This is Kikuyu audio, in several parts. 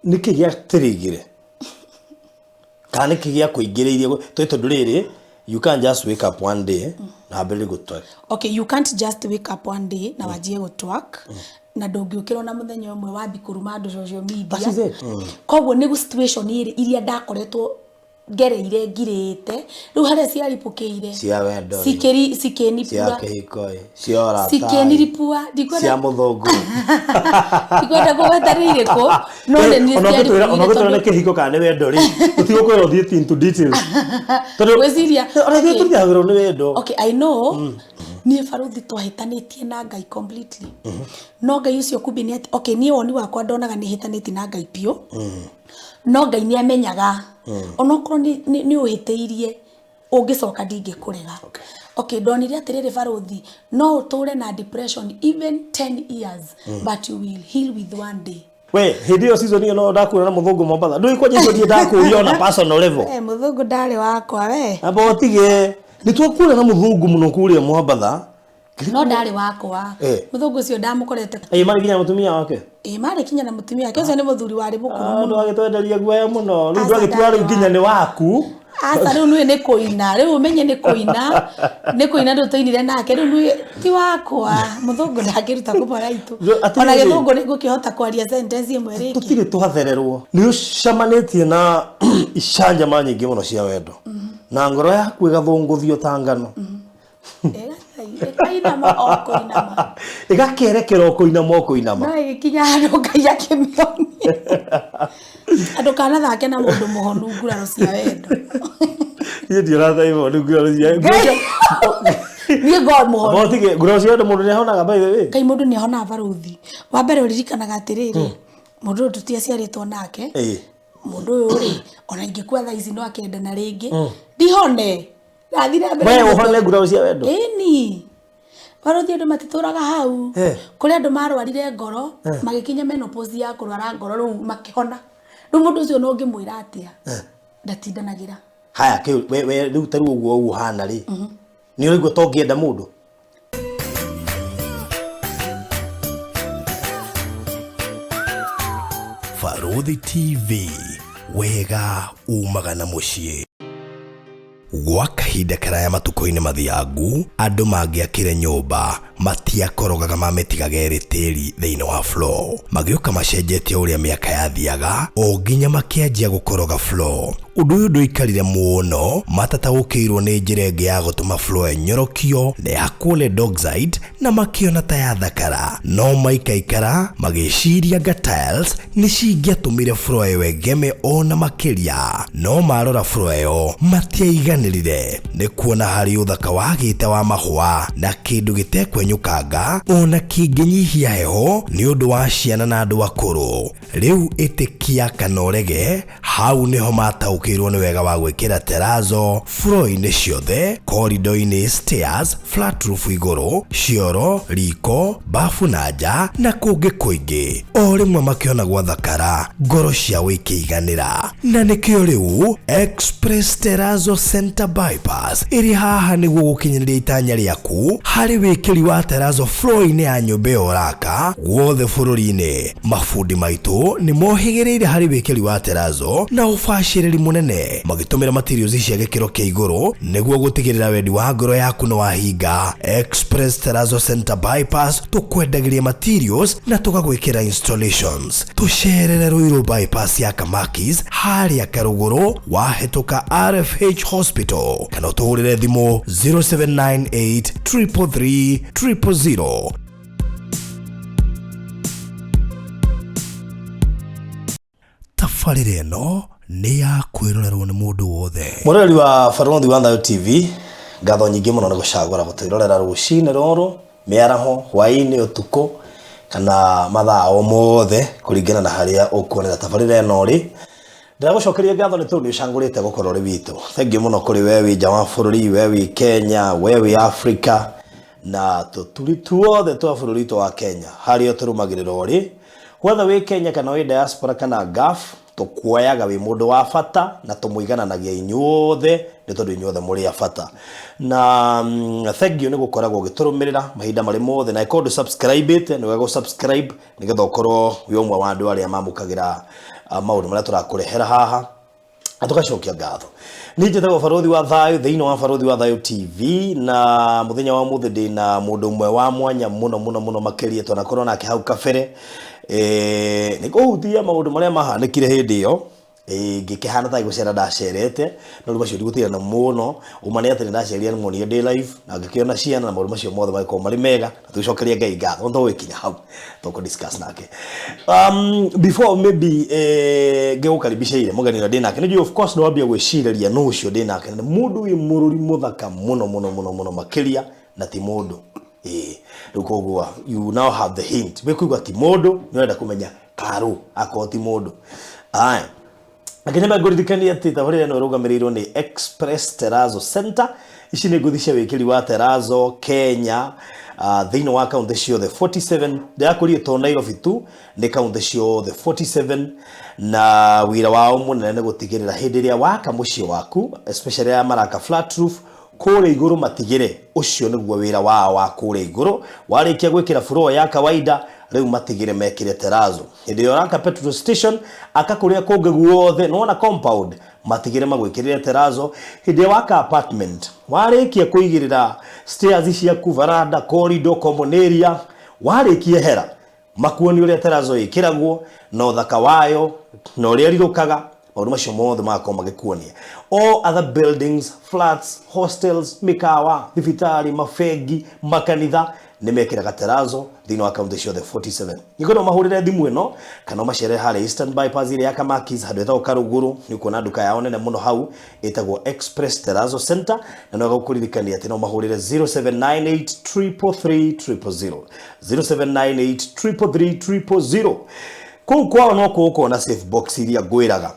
Nĩkĩ gĩatĩrĩgire kana nĩkĩ gĩakũingĩrĩirie tondũ rĩrĩ, you can't just wake up one day na wambĩrĩrie gũtwerk? Okay, you can't just wake up one day na wanjie gũtwerk, na ndũngĩũkĩra na mũthenya ũmwe wambi kũruma andũ social media. That is it. Koguo nĩ situation ĩrĩ iria ndakoretwo ngereire ngirĩte rĩu harĩa ciaripũkĩire. Cia wendo ĩ. Cia Cikĩnipua. Kĩhiko ĩ, cia ũrata ĩ. Cikĩniripua. Cia Ndikwenda mũthũngũ. Ndikwenda kũgweta nĩ irĩkũ, no nĩ niĩ Ona ũngĩtwĩra ciaripũire. Ona ũngĩtwĩra nĩ Tondũ kĩhiko kana nĩ wendo rĩ, tũtigũkwĩra ũthiĩ into details tondũ Ngwĩciria ona ithuĩ okay. tũritahagĩrwo nĩ wendo. Okay, I know niĩ barũthi twahĩtanĩtie na Ngai completely, no Ngai ũcio kumbe nĩ atĩ, okay, niĩ woni wakwa ndonaga nĩ hĩtanĩtie na Ngai biũ, no Ngai nĩ amenyaga onokorwo nĩ ũhĩtĩirie, ũngĩcoka ndingĩkũrega. Okay, ndonire atĩrĩrĩ barũthi, no ũtũre na depression even 10 years, but you will heal with one day. We hĩndĩ ĩyo season ĩyo no ndakuona na mũthũngũ Mombatha, ndũĩ kwanja icio ndiĩ ndakũria ona personal level. Eh, mũthũngũ ndarĩ wakwa we. Amba ũtige, nĩ twakuona na mũthũngũ mũno kũrĩa Mombatha. No ndarĩ wakwa. Mũthũngũ ũcio ndamũkorete. Ĩ marĩ nginya mũtumia wake? Ĩ, marĩ kinya na mũtumia wake. Ũcio nĩ mũthuri warĩ mũkũrũ Ah, mũno. Ndwagĩtwenderia guoya mũno rĩu. Aca, Ndwagĩtua rĩu ndarĩ nginya nĩ waku. Aca, rĩu nĩ kũina, rĩu ũmenye nĩ kũina, nĩ kũina rĩu tũinire nake. Rĩu nĩ ti wakwa. Mũthũngũ ndangĩruta kũmora itũ. Atĩrĩrĩ. Ona gĩthũngũ nĩ ngũkĩhota kwaria sentence ĩmwe rĩngĩ. Tũtirĩ twathererwo. Nĩ ũcamanĩtie na icanjama nyingĩ mũno cia wendo na ngoro yaku ĩgathũngũthio ta ngano. Ĩkainama o kũinama. Ĩgakerekera o kũinama o kũinama. No ĩgĩkinya handũ Ngai akĩmĩonia andũ kanathake na mũndũ mũhonu nguraro cia wendo. Niĩ ndioratha imwe nĩ nguraro cia Niĩ ngo mũhonu. Motige nguraro cia wendo, mũndũ nĩahonaga, by the way. Ngai, mũndũ nĩ ahonaga barũthi. Wa mbere ũririkanaga atĩrĩrĩ, mũndũ ũyũ tũtiaciarĩtwo nake. Mũndũ ũyũ rĩ, ona ingĩkua thaa ici no akendana rĩngĩ, ndihone, ndathiĩ na mbere We na ũhone nguraro cia wendo? Ĩni barũthi, andũ matitũraga hau. Kũrĩ andũ marwarire ngoro, magĩkinya menopause ya kũrwara ngoro, rĩu makĩhona. Rĩu mũndũ ũcio no ũngĩmwĩra atĩa, ndatindanagĩra. Haya, kĩu we rĩu ta rĩu ũguo ũhana rĩ, nĩ ũraigua ta ũngĩenda mũndũ? Barũthi TV, wega umaga na mũciĩ. Gwa kahinda karaya matukũ-inĩ mathiangu, andũ mangĩakire nyũmba matiakorogaga, mamĩtigaga ĩrĩ tĩri thĩinĩ wa floor. Magĩũka macenjetie ũrĩa mĩaka yathiaga o nginya makĩanjia gũkoroga floor. Ũndũ ũyũ ndũikarire mũno matataũkĩirwo nĩ njĩra ĩngĩ ya gũtũma floor ĩnyorokio na yakwo lead oxide, na makĩona ta yathakara. No maikaikara magĩciria anga tiles nĩ cingĩatũmire floor ĩyo ĩgeme ona makĩria. No marora floor ĩyo matiaiganĩrire nĩ kuona harĩ ũthaka wagĩte wa mahũa na kĩndũ gĩtekwenyũkanga ona kĩngĩnyihia heho nĩ ũndũ wa ciana na andũ akũrũ. Rĩu ĩtĩkia kana ũrege, hau nĩho mataũkĩirwo nĩ wega wa gwĩkĩra terrazzo floor-inĩ ciothe, corridor-inĩ, stairs, flat roof igũrũ, cioro, riko, bafu na nja na kũngĩ kũingĩ. O rĩmwe makĩona gwathakara, ngoro ciao ikĩiganĩra. Na nĩkĩo rĩu Express Terrazzo Center Bypass ĩrĩ haha nĩguo gũkinyanĩria itanya rĩaku harĩ wĩkĩri wa terrazzo floor-inĩ ya nyũmba ĩyo ũraka guothe bũrũri-inĩ. Mabundi maitũ nĩ mohĩgĩrĩire harĩ wĩkĩri wa terrazzo na ũbacĩrĩri mũnene, magĩtũmĩra materials cia gĩkĩro kĩa igũrũ nĩguo gũtigĩrĩra wendi wa ngoro yaku nĩ wahinga. Express Terrazzo Center Bypass, tũkwendagĩria materials na tũgagwĩkĩra installations. Tũcerere Ruiru Bypass ya Kamakis harĩa Karũgũrũ wahĩtũka RFH Hospital, kana ũtũhũrĩre thimũ 0798 333 000. Tabarĩra ĩno nĩ ya kwĩrorerwo nĩ mũndũ wothe. Mwĩroreri wa Barũthi wa Thayo TV, ngatho nyingĩ mũno nĩ gũcagũra gũtwĩrorera rũcinĩ rũrũ, mĩaraho, hwaĩ-inĩ, ũtukũ kana mathaa o mothe kũringana na harĩa ũkuonera tabarĩra ĩno ũrĩ. Ndĩragũcokeria ngatho nĩ tondũ nĩ ũcagũrĩte gũkorwo ũrĩ witũ. Thengiũ mũno kũrĩ we wĩ nja wa bũrũri, we wĩ Kenya, we wĩ Africa na tũturi tuothe twa bũrũri witũ wa Kenya harĩa ũtũrũmagĩrĩra ũrĩ. Whether wĩ Kenya kana wĩ diaspora kana Gulf. Tũkuoyaga wĩ mũndũ wa bata na tũmũigananagia inyuothe nĩ tondũ inyuothe mũrĩ a bata. Na thank you nĩ gũkoragwo ũgĩtũrũmĩrĩra mahinda marĩ mothe, na ĩkorwo ndũ subscribe ĩte, nĩ wega gũ subscribe nĩgetha ũkorwo wĩ ũmwe wa andũ arĩa mamũkagĩra maũndũ marĩa tũrakũrehera haha, na tũgacokia ngatho. Niĩ njĩtagwo Barũthi wa Thayũ thĩinĩ wa Barũthi wa Thayũ TV, na mũthenya wa mũthĩ ndĩ na mũndũ ũmwe wa mwanya mũno mũno mũno makĩria twanakorwo nake hau kabere. Nĩ kũhutia maũndũ marĩa mahanĩkire hĩndĩ ĩyo ngĩkĩhana ta gũcera ndacerete, no rĩu macio ndigũtinda mũno. Ũma nĩ atĩ nĩ ndacerire, nĩ muonire ndĩ live na ngĩkĩona ciana na maũndũ macio mothe magĩkorwo marĩ mega, na tũgĩcokeria Ngai ngatho. No tũgũgĩkinya hau tũkũ discuss nake. Before maybe ngĩgũkaribisha mũgeni ũrĩa ndĩ nake, nĩ njũĩ of course nĩ wambia gwĩcirĩria nũ ũcio ndĩ nake. Nĩ mũndũ wĩ mũrũri mũthaka mũno mũno mũno mũno makĩria, na ti mũndũ. Ĩĩ, rĩu koguo you now have the hint. Wĩ kũigua ti mũndũ, nĩ ũrenda kũmenya karũ akorwo ti mũndũ. Aya, Akĩnyamba ngũririkanie atĩ tabarĩra ĩno ĩrũgamĩrĩirwo nĩ Express Terrazzo Center. Ici nĩ ngũthi cia wĩkĩri wa terrazzo Kenya, thĩinĩ wa kaunti ciothe 47. Ndĩrakũrie to Nairobi tu, nĩ kaunti ciothe 47, na wĩra wao mũnene nĩ gũtigĩrĩra hĩndĩ ĩrĩa waka mũciĩ waku, especially arĩa maraka flat roof kũrĩa igũrũ, matigĩre ũcio nĩguo wĩra wao wa kũrĩa igũrũ. Warĩkia gwĩkĩra floor ya kawaida, rĩu matigĩre mekĩre terrazzo. Hĩndĩ ĩrĩa ũraka petrol station, aka kũrĩa kũngĩ guothe nĩwona compound, matigĩre magwĩkĩrĩre terrazzo. Hĩndĩ ĩrĩa waka apartment, warĩkia kũigĩrĩra stairs ciaku, varanda, corridor, common area, warĩkia hera makuoni ũrĩa terrazzo ĩkĩragwo na ũthaka wayo na ũrĩa ĩrirũkaga, maũndũ macio mothe magakorwo magĩkuonia. All other buildings, flats, hostels, mĩkawa, thibitarĩ, mabengi, makanitha, nĩ mekĩraga terrazzo thĩinĩ wa kaunti ciothe 47. Nĩkwenda ũmahũrĩre thimũ ĩno kana ũmacerere harĩa Eastern Bypass ĩrĩa ya Kamakis, handũ hetagwo Karũgũrũ. Nĩ ũkuona nduka yao nene mũno hau ĩtagwo Express Terrazzo Center, na no gũkũririkania atĩ no mahũrĩre 0798 333 000, 0798 333 000. Kũu kwao no kũũkona safe box iria ngwĩraga.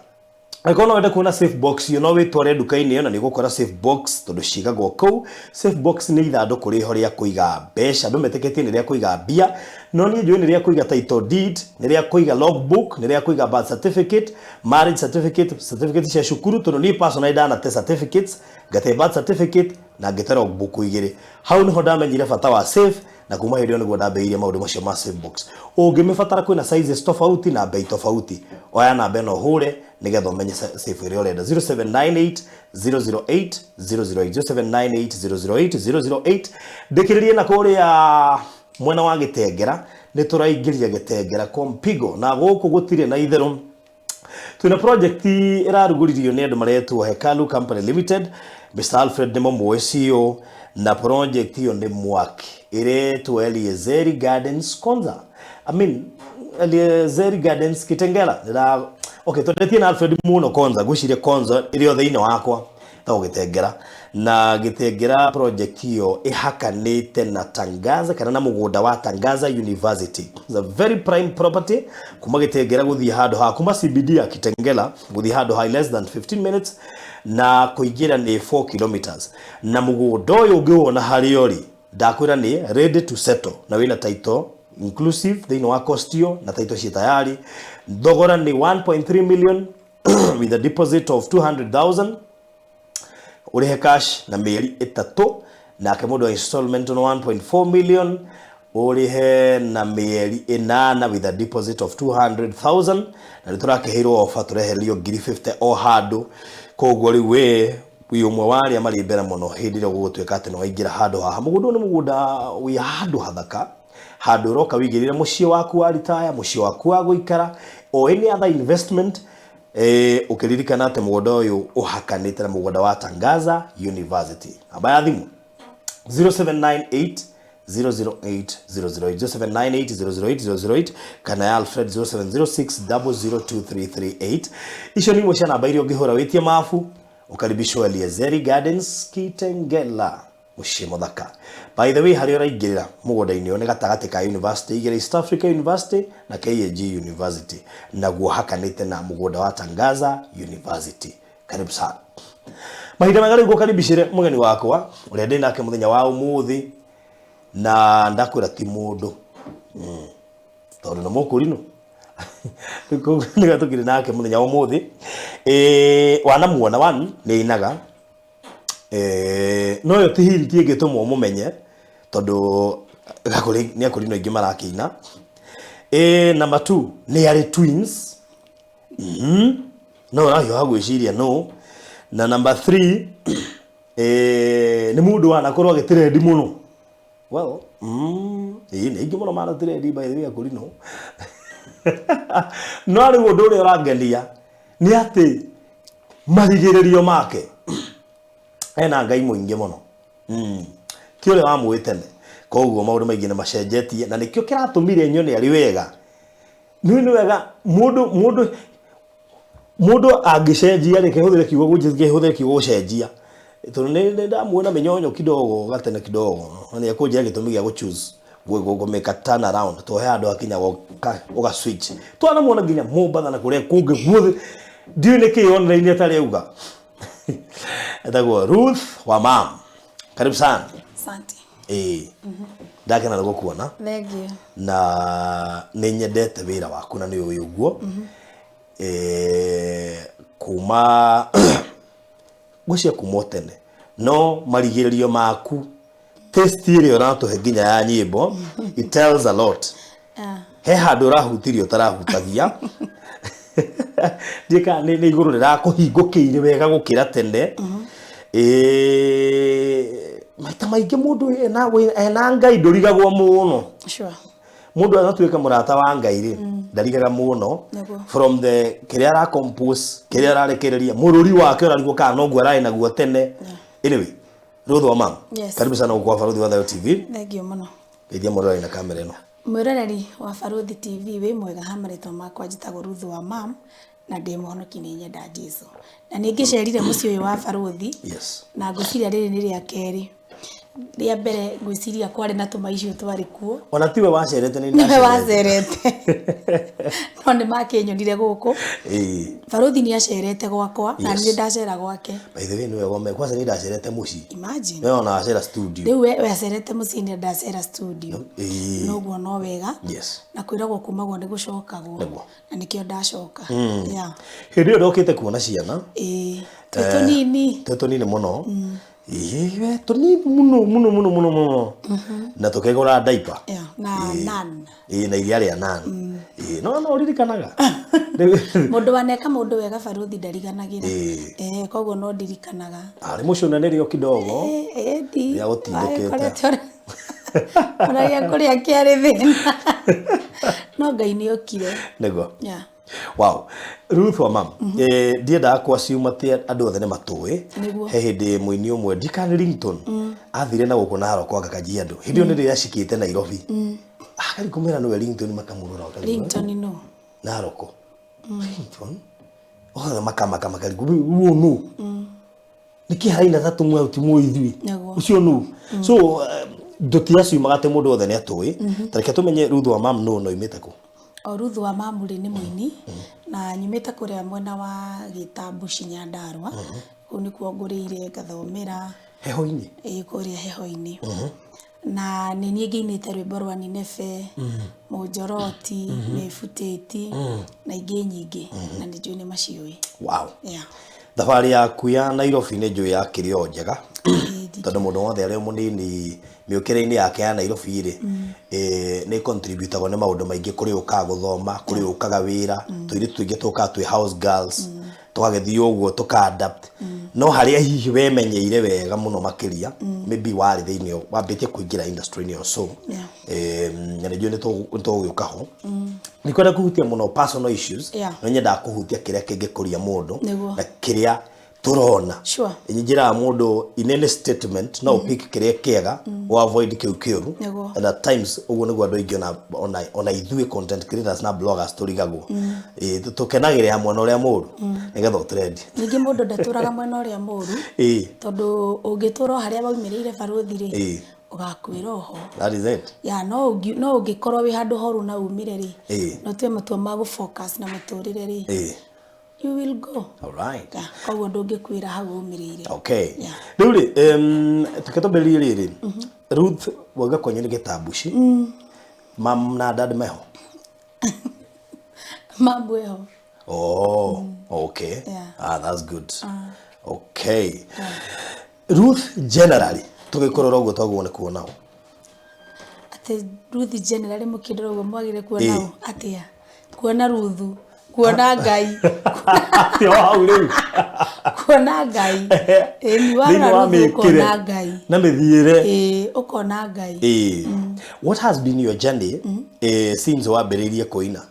Angĩkorwo no wende kuona safe box ĩyo, no wĩtware nduka-inĩ ĩyo na nĩ ũgũkora safe box tondũ cigagwo kũu. Safe box nĩ ithandũkũ rĩho rĩa kũiga mbeca. Andũ metĩkĩtie nĩ rĩa kũiga mbia, no niĩ njũĩ nĩ rĩa kũiga title deed, nĩ rĩa kũiga logbook, nĩ rĩa kũiga birth certificate, marriage certificate, certificate cia cukuru, tondũ niĩ personally ndanate certificates, ngate birth certificate na ngĩte logbook igĩrĩ. Hau nĩho ndamenyire bata wa safe, na kuma hĩndĩ ĩyo nĩguo ndambĩrĩirie maũndũ macio ma safe box. Ũngĩmĩbatara, kwĩna sizes tofauti na bei tofauti. Oya namba ĩno ũhũre nĩgetha ũmenye safe ĩrĩa ũrenda: 0798 008 008, 0798 008 008. Ndĩkĩrĩrie na kũrĩa mwena wa Gĩtengera, nĩ tũraingĩria Gĩtengera kwa mpigo, na gũkũ gũtirĩ na itherũ. Twĩna project ĩrarugũririo nĩ andũ maretwo Hekalu Company Limited. Mr Alfred nĩmo mũĩ CEO, na project ĩyo nĩ mwaki, ĩretwo Eliezeri Gardens Konza, I mean Eliezeri Gardens Kitengela. Ndĩra okay, twendetie na Alfred mũno Konza, ngwĩciria Konza ĩrĩ o thĩinĩ wakwa tagwo Gĩtengera. Na Gĩtengera project ĩyo ĩhakanĩte na Tangaza, kana na mũgũnda wa Tangaza University. It's a very prime property. Kuma Gĩtengera gũthiĩ handũ ha, kuma CBD ya Kitengela gũthiĩ handũ ha less than 15 minutes, na kũingĩra nĩ 4 kilometers. Na mũgũnda ũyũ ũngĩwona harĩa ũrĩ, ndakwĩra nĩ ready to settle, na wĩna title inclusive thĩinĩ wa cost ĩyo, na title ciĩ tayari. Thogora nĩ 1.3 million with a deposit of 200,000, ũrĩhe cash na mĩeri 3. Nake mũndũ wa installment no 1.4 million, ũrĩhe na mĩeri 8 with a deposit of 200,000. Na nĩ tũrakĩheirwo offer, tũrehererio ngiri 50 o handũ. Koguo rĩu we wĩ ũmwe wa arĩa marĩ mbere mũno hĩndĩ ĩrĩa gũgũtuĩka atĩ nĩ waingĩra handũ haha. Mũgũnda ũyũ nĩ mũgũnda wĩ handũ hathaka, handũ ũroka wĩigĩrĩre mũciĩ waku wa retire, mũciĩ waku wa gũikara, o any other investment, ũkĩririkana atĩ mũgũnda ũyũ ũhakanĩte na mũgũnda wa Tangaza University. Namba ya thimũ 0798 008 008, 0798 008 008, kana ya Alfred 0706 002338. Icio nĩ imwe cia namba iria ũngĩhũra wĩtie mabu ũkaribishwo Eliezeri Gardens Kitengela, mũciĩ mũthaka. By the way, harĩa ũraingĩrĩra mũgũnda-inĩ ũyũ nĩ gatagatĩ ka university igĩrĩ, East Africa University na KAG University, naguo hakanĩte na mũgũnda wa Tangaza University. Karibu sana. Mahinda mega rĩu ngũkaribicĩre mũgeni wakwa ũrĩa ndĩ nake mũthenya wa ũmũthĩ, na ndakwĩra ti mũndũ, tondũ nĩ mũkũrinũ. Nĩwe tũkĩrĩ nake mũthenya wa ũmũthĩ. Wanamuona one nĩ ainaga. No ĩyo ti hint ĩngĩtũma ũmũmenye tondũ nĩ akũrinũ aingĩ marakĩina. Number two nĩ arĩ twins. No ũrahiũha gwĩciria no. Na number three nĩ mũndũ wanakorwo agĩtrendi mũno. Well, ĩĩ nĩ aingĩ mũno manatrendi by the way akũrinũ. No rĩu ũndũ ũrĩa ũrangenia nĩ atĩ marigĩrĩrio make ena Ngai mũingĩ mũno. Ti ũrĩa wamũĩ tene. Koguo maũndũ maingĩ nĩ macenjetie na nĩkĩo kĩratũmire nyone arĩ wega. Nĩ nĩ wega mũndũ mũndũ mũndũ angĩcenjia reke hũthĩre kiugo hũthĩre kiugo gũcenjia tondũ nĩ ndamuona mĩnyonyo kidogo gatene kidogo na nĩ ekũnjĩra gĩtũmi gĩa gũ choose gũ make a turn around to he handũ hakinyaga ũga switch. Twanamuona nginya Mombatha na kũrĩa kũngĩ guothe ndiũĩ nĩkĩ online atarĩ auga. Etagwo Ruth wa Mam. Karibu sana. Asante. Ĩĩ ndakena nĩ gũkuona. Thank you. Na nĩ nyendete wĩra waku na nĩ ũĩ ũguo. Kuma ngwĩciria kuma o tene no marigĩrĩrio maku taste ĩrĩa ũratũhe nginya ya nyĩmbo it tells a lot. He handũ ũrahutirie ũtarahutagia ndiĩ kana nĩ igũrũ rĩrakũhingũkĩire wega gũkĩra tene. Maita maingĩ mũndũ ena Ngai ndũrigagwo mũno. Mũndũ anatuĩka mũrata wa Ngai rĩ ndarigaga mũno. From the kĩrĩa ara compose kĩrĩa ararekereria mũrũri wake ũrarigwo kana noguo ararĩ naguo tene. Anyway, Ruth wa Mam. Yes. Karibu sana gũkũ Barũthi wa Thayo TV. Thank you mũno. Geithia mũroreri na kamera ĩno. Mwĩroreri wa Barũthi TV wĩ mwega ha marĩtwa makwa njĩtagwo Ruth wa Mam na ndĩ mũhonoki nĩ nyenda Jesu. Na nĩ ngĩcerire mũciĩ ũyũ wa Barũthi. Yes. Na ngwĩciria rĩrĩ nĩ rĩa kerĩ. Rĩa mbere ngwĩciria kwarĩ na tũmaicio twarĩ kuo. Ona tiwe wacerete nĩ Nĩwe wacerete. No nĩ makĩnyonire gũkũ. Barũthi nĩ acerete gwakwa na niĩ ndacera gwake. By the way nĩwe wome kwanza nĩ ndacerete mũciĩ. Imagine. We ona wacera studio. Rĩu we acerete mũciĩ nĩ ndacera studio. Noguo no wega. Yes. Na kwĩragwo kumagwo nĩ gũcokagwo. Nĩguo. Na nĩkĩo ndacoka. Yeah. Hĩndĩ ĩyo ndokĩte kuona ciana. Ĩĩ. Twĩ tũnini. Twĩ tũnini mũno. Ĩĩ we tũnini mũno mũno mũno mũno mũno. Na tũkĩgũra diaper. Yeah. Na nan. Ĩĩ na iria rĩa nan. Ĩĩ no no ũririkanaga. Mũndũ waneka mũndũ wega Barũthi ndariganagĩra. Koguo no ndirikanaga. Arĩ mũcũnanĩrio kidogo. Ĩĩ Rĩa gũtindĩkĩte. Ona gĩa kũrĩa kĩarĩ thĩna. No Ngai nĩ okire. Nĩguo. Yeah. Wow. Ruth wa Mam. Ndiendaga kũ assume atĩ andũ othe nĩ matũĩ. He hĩndĩ mũini ũmwe ndikana Ringtone athire na gũkũ Narok anga Kajiado. Hĩndĩ ĩyo nĩ rĩrĩa acikĩte Nairobi. Akari kũmera nĩwe Ringtone makamũrora makarigwo. Ringtone no. Narok. Ringtone. Othe makamaka makarigwo ũyũ nũ? Nĩkĩ haraina ta tũmwe timũĩ ithuĩ? Ũcio nũ? So tũtiaciumaga atĩ mũndũ wothe nĩ atũĩ. Ta reke tũmenye Ruth wa Mam nũ na oimĩte kũ? O Ruth wa Mam rĩ nĩ mũini na nyumĩte kũrĩa mwena wa Gĩtambuci Nyandarua. Kũu nĩkuo ngũrĩire ngathomera. Heho-inĩ? Ĩĩ kũrĩa heho-inĩ. Na nĩ niĩ ngĩinĩte rwĩmbo rwa Nineve, Mũnjoroti, Mĩbutĩti na ingĩ nyingĩ na nĩ njũĩ nĩ maciũĩ. Wow. Yeah. Thabarĩ yaku ya Nairobi nĩ njũĩ yakĩrĩ o njega. Tondũ mũndũ wothe arĩ mũnini mĩũkĩre-inĩ yake ya Nairobi rĩ nĩ contributagwo nĩ maũndũ maingĩ kũrĩ ũkaga gũthoma kũrĩ ũkaga wĩra tũirĩtu tũingĩ tũkaga twĩ house girls tũgagĩthiĩ ũguo tũka adapt. No harĩa hihi wemenyeire wega mũno makĩria maybe warĩ thĩinĩ wambĩtie kũingĩra industry-inĩ or so. Na nĩ njũĩ nĩ tũgũgĩũka ho. Nĩ kwenda kũhutia mũno personal issues. No nyendaga kũhutia kĩrĩa kĩngĩkũria mũndũ na kĩrĩa tũrona. Nĩ njĩraga mũndũ in any statement no pick kĩrĩa kĩega o avoid kĩu kĩũru. And at times ũguo nĩguo andũ aingĩ ona ithuĩ content creators na bloggers tũrigagwo. Tũkenagĩrĩra mwena ũrĩa mũũru nĩgetha ũtrend. Ningĩ mũndũ ndatũraga mwena ũrĩa mũũru tondũ ũngĩtũra o harĩa waumĩrĩire Barũthi rĩ ũgakuĩra oho. That is it. Yeah, no ũngĩkorwo wĩ handũ horu na umĩre rĩ no ũtue matua ma gũ focus na mũtũrĩre rĩ you will go. All right. Yeah, koguo ndũngĩkuĩra hau umĩrĩire. Okay. Yeah. Rĩu rĩ tuke twambĩrĩrie rĩrĩ. Ruth wauga kwanyu nĩ Gĩtambuci. Mam na dad meho? Mamu eho. Oh, okay. Yeah. Ah, that's good. Okay. Ruth, generally, tũgĩkũrora ũguo twagwo nĩ kuona ũ? Atĩ Ruth generally mũkĩndora ũguo mwagire kuona Ĩĩ. ũ atĩa? Kuona Ruthu, kuona Ngai, Atĩ o hau rĩu. Kuona Ngai. Ĩĩ, ni Thĩinĩ warora wa Ruthu mĩkĩre ũkona Ngai. na mĩthiĩre. Ĩĩ, ũkona Ngai. Ĩĩ. What has been your journey since wambĩrĩirie kũina?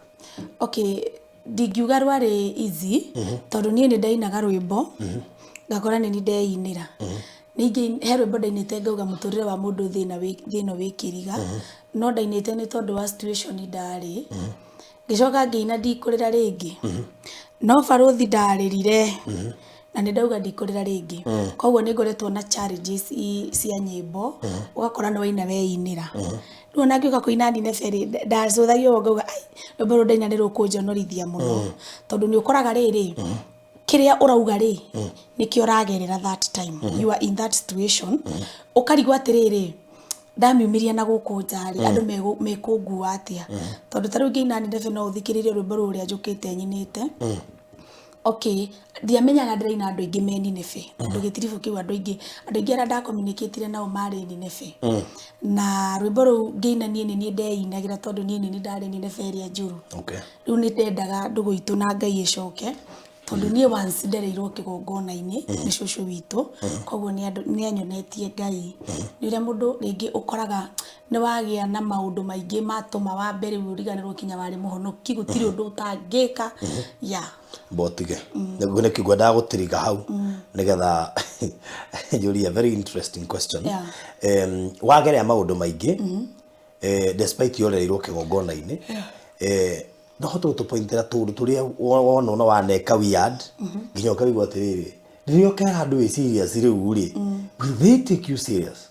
Okay, ndingiuga rwarĩ easy, tondũ niĩ nĩ ndainaga rwĩmbo ngakora nĩ ni ndeinĩra. Ningĩ he rwĩmbo ndainĩte ngauga mũtũrĩre wa mũndũ thĩna wĩ thĩna wĩ kĩriga, no ndainĩte nĩ tondũ wa situation ndarĩ. Ngĩcoka ngĩina ndikũrĩra rĩngĩ, no barũthi ndarĩrire na nĩ ndauga ndikũrĩra rĩngĩ. Koguo nĩ ngoretwo na challenges cia nyĩmbo, ũgakora nĩ waina weinĩra. Rĩu ona ngĩũka kũina Nineve rĩ, ndacũthagio ũguo ngauga ai, rwĩmbo rũrũ ndaina nĩ rũkũnjonorithia mũno, tondũ nĩ ũkoraga rĩrĩ, kĩrĩa ũrauga rĩ, nĩkĩo ũragerera that time. You are in that situation, ũkarigwo atĩrĩrĩ, ndamiumĩria na gũkũ nja rĩ, andũ mekũngua atĩa? Tondũ ta rĩu ngĩina Nineve, no ũthikĩrĩrie rwĩmbo rũrĩa njũkĩte nyinĩte. Okay, ndiamenyaga ndĩraina andũ aingĩ me Nineve, tondũ gĩtiribũ kĩu andũ aingĩ arĩa ndacommunicatire nao marĩ Nineve. Na rwĩmbo rũu ngĩina niĩ nĩ niĩ ndeinagĩra, tondũ niĩ nĩ niĩ ndarĩ Nineve ĩrĩa njũru. Rĩu nĩ ndendaga ndũgũ itũ na Ngai ĩcoke, tondũ niĩ once ndereirwo kĩgongona-inĩ nĩ cũcũ witũ, koguo nĩ anyonetie Ngai. Nĩ ũrĩa mũndũ rĩngĩ ũkoraga nĩ wagĩa na maũndũ maingĩ matũma wambe rĩu ũriganĩrwo kinya warĩ mũhonoki, gũtirĩ ũndũ ũtangĩka, yeah. Mbotige nĩguo nĩkĩ ngwendaga gũtiriga hau nĩgetha njũrie a very interesting question. Wagerea maũndũ maingĩ, despite ũrereirwo kĩgongona-inĩ, no hote gũtũpointĩra tũũndũ tũrĩa wona na waneka weird nginya ũkaigua atĩrĩrĩ, rĩrĩa ũkera andũ wĩ serious rĩu rĩ, will they take you serious?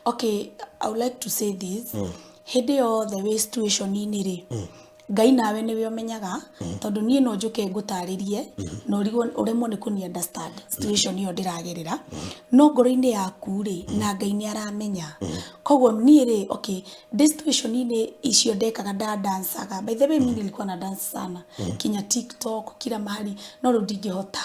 Okay, I would like to say this: hĩndĩ yothe wĩ situation-inĩ rĩ, Ngai nawe nĩwe ũmenyaga, tondũ niĩ no njũke ngũtarĩrie na ũrigwo, ũremwo nĩ kũni understand situation ĩyo ndĩragerera, no ngoro-inĩ yaku rĩ, na Ngai nĩ aramenya. Koguo niĩ rĩ, okay, ndĩ situation-inĩ icio ndekaga, ndadancaga. By the way, mimi nilikuwa na dance sana, kinya TikTok, kila mahali, no rĩu ndingĩhota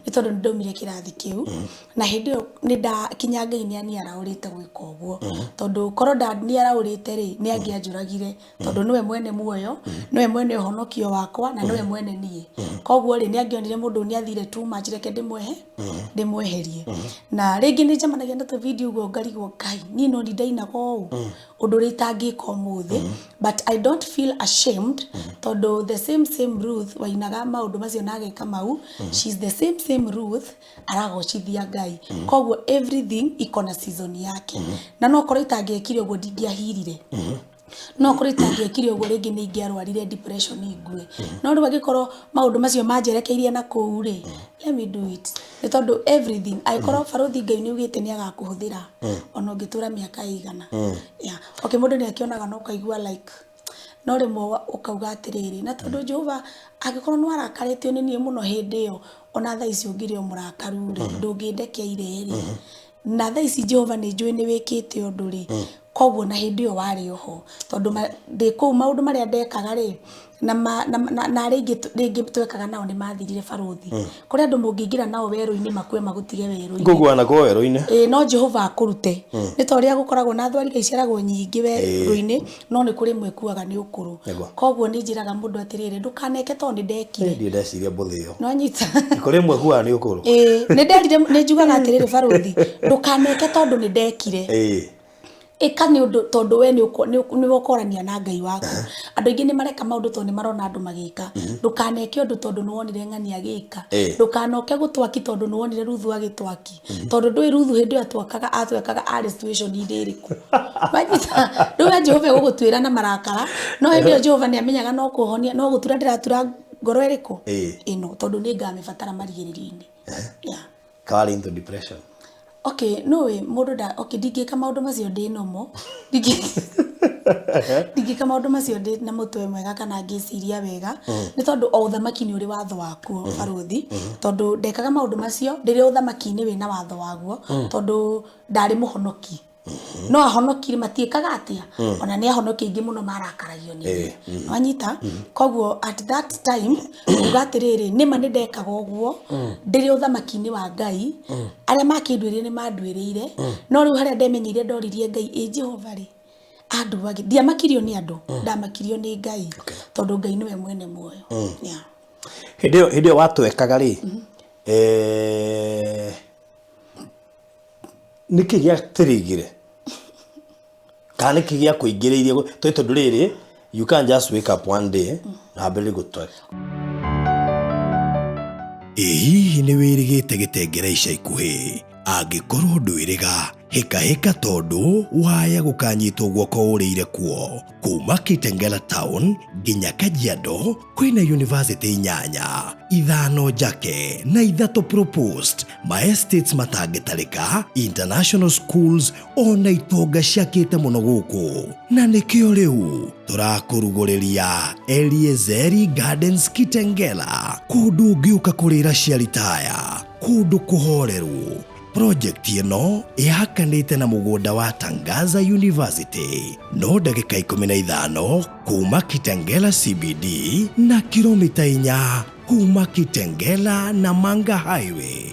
nĩ tondũ nĩ ndaumire kĩrathi kĩu, na hĩndĩ ĩyo nĩ nda kinya Ngai nĩ aniaraũrĩte gwĩka ũguo, tondũ korwo ndaniaraũrĩte rĩ, nĩ angĩanjũragire, tondũ nĩwe mwene muoyo, nĩwe mwene ũhonokio wakwa, na nĩwe mwene niĩ. Koguo rĩ, nĩ angĩonire mũndũ nĩ athire too much, reke ndĩmweherie. Na rĩngĩ nĩ njemanagia na tũ video ũguo ngarigwo, Ngai, niĩ no ndainaga ũũ, ũndũ ũrĩa itangĩka ũmũthĩ. But I don't feel ashamed, tondũ the same same Ruth wainaga maũndũ macio na ageka mau, she's the same same Ruth aragocithia Ngai. Koguo everything iko na season yake, na no korwo itangĩekire ũguo ndingĩahirire, no korwo itangĩekire ũguo rĩngĩ nĩ ingĩarwarire depression ngue. No rĩu angĩkorwo maũndũ macio manjerekeirie na kũu rĩ, let me do it, nĩ tondũ everything, angĩkorwo barũthi Ngai nĩ augĩte nĩ agakũhũthĩra ona ũngĩtũra mĩaka ĩigana. Yeah. Okay, mũndũ nĩ akĩonaga na ũkaigua like, no rĩmwe ũkauga atĩrĩrĩ, na tondũ Jehova angĩkorwo nĩ warakarĩtio nĩ niĩ mũno hĩndĩ ĩyo, ona thaa ici ũngĩrĩ o mũrakaru rĩ, ndũngĩndekeire rĩ. Na thaa ici Jehova nĩ njũĩ nĩ wĩkĩte ũndũ rĩ, koguo na hĩndĩ ĩyo warĩ oho, tondũ ndĩ kũu maũndũ marĩa ndekaga rĩ, na arĩa aingĩ rĩngĩ twekaga nao nĩ mathirire. Barũthi, kũrĩ andũ mũngĩingĩra nao werũ-inĩ makue magũtige werũ-inĩ. Ngũguana kũ werũ-inĩ. Ĩĩ, no Jehova akũrute. Nĩ ta ũrĩa gũkoragwo na thwariga iceragwo nyingĩ werũ-inĩ, no nĩ kũrĩ ĩmwe ĩkuaga nĩ ũkũrũ. Koguo nĩ njĩraga mũndũ atĩrĩrĩ, ndũkaneke tondũ nĩ ndekire. Ndiĩ ndeciria mbũthĩ ĩyo. No nyita. Kũrĩ ĩmwe ĩkuaga nĩ ũkũrũ. Ĩĩ, nĩ nderire, nĩ njugaga atĩrĩrĩ, barũthi, ndũkaneke tondũ nĩ ndekire. Ĩka nĩ ũndũ tondũ we nĩ ũkorania na Ngai waku. Andũ aingĩ nĩ mareka maũndũ tondũ nĩ marona andũ magĩka. Ndũkaneke ũndũ tondũ nĩ wonire ng'ani agĩka. Ndũkanoke gũtwaki tondũ nĩ wonire Ruthu agĩtwaki, tondũ ndũĩ Ruthu hĩndĩ ĩyo atwekaga arĩ situation-inĩ ĩrĩkũ. Wanyita? Rĩu we Jehova egũgũtuĩra na marakara, no hĩndĩ ĩyo Jehova nĩ amenyaga no kũhonia, no gũtura ndĩratura ngoro ĩrĩkũ ĩno, tondũ nĩ ngamĩbatara marigĩrĩrio-inĩ. Yeah. Kawarĩ into depression? Okay, no we mũndũ nda, okay, ndingĩka maũndũ macio ndĩ normal. Ndingĩka maũndũ macio ndĩ na mũtwe mwega kana ngĩciria wega, nĩ tondũ o ũthamaki nĩ ũrĩ watho wakuo, barũthi. Tondũ ndekaga maũndũ macio rĩrĩa ũthamaki-inĩ wĩna watho waguo, tondũ ndarĩ mũhonoki. No ahonokire matiĩkaga atĩa, ona nĩ ahonoki aingĩ mũno marakaragio nĩ niĩ. Wanyita? Koguo at that time kuga atĩrĩrĩ, nĩma nĩ ndekaga ũguo ndĩrĩ ũthamaki-inĩ wa Ngai, arĩa makĩnduĩrĩire nĩ manduĩrĩire, no rĩu harĩa ndemenyeire ndoririe Ngai, ĩ Jehova rĩ, anduagĩ ndiamakirio nĩ andũ, ndamakirio nĩ Ngai, tondũ Ngai nĩwe mwene muoyo. Yeah. Hĩndĩ ĩyo watwekaga rĩ, nĩkĩ gĩatĩrĩgire kana nĩkĩ gĩakũingĩrĩirie tondũ rĩrĩ, you can't just wake up one day na wambĩrĩrie gũtweka? Ĩ hihi nĩ wĩrĩgĩte gĩtengera ica ikuhĩ? Angĩkorwo ndwĩrĩga, hĩkahĩka tondũ waya gũkanyitwo guoko ũrĩire kuo. Kuma Kitengela Town nginya Kajiado kwĩna university 8, 5 njake na 3 proposed, ma estates matangĩtarĩka, international schools ona itonga ciakĩte mũno gũkũ. Na nĩkĩo rĩu tũrakũrugũrĩria Eliezeri Gardens Kitengela, kũndũ ũngĩũka kũrĩra cia ritaya, kũndũ kũhoreru. Project ĩno ĩhakanĩte na mũgũnda wa Tangaza University, no ndagĩka 15 kuma Kitengela CBD na kilomita 4 kuma Kitengela na Manga Highway.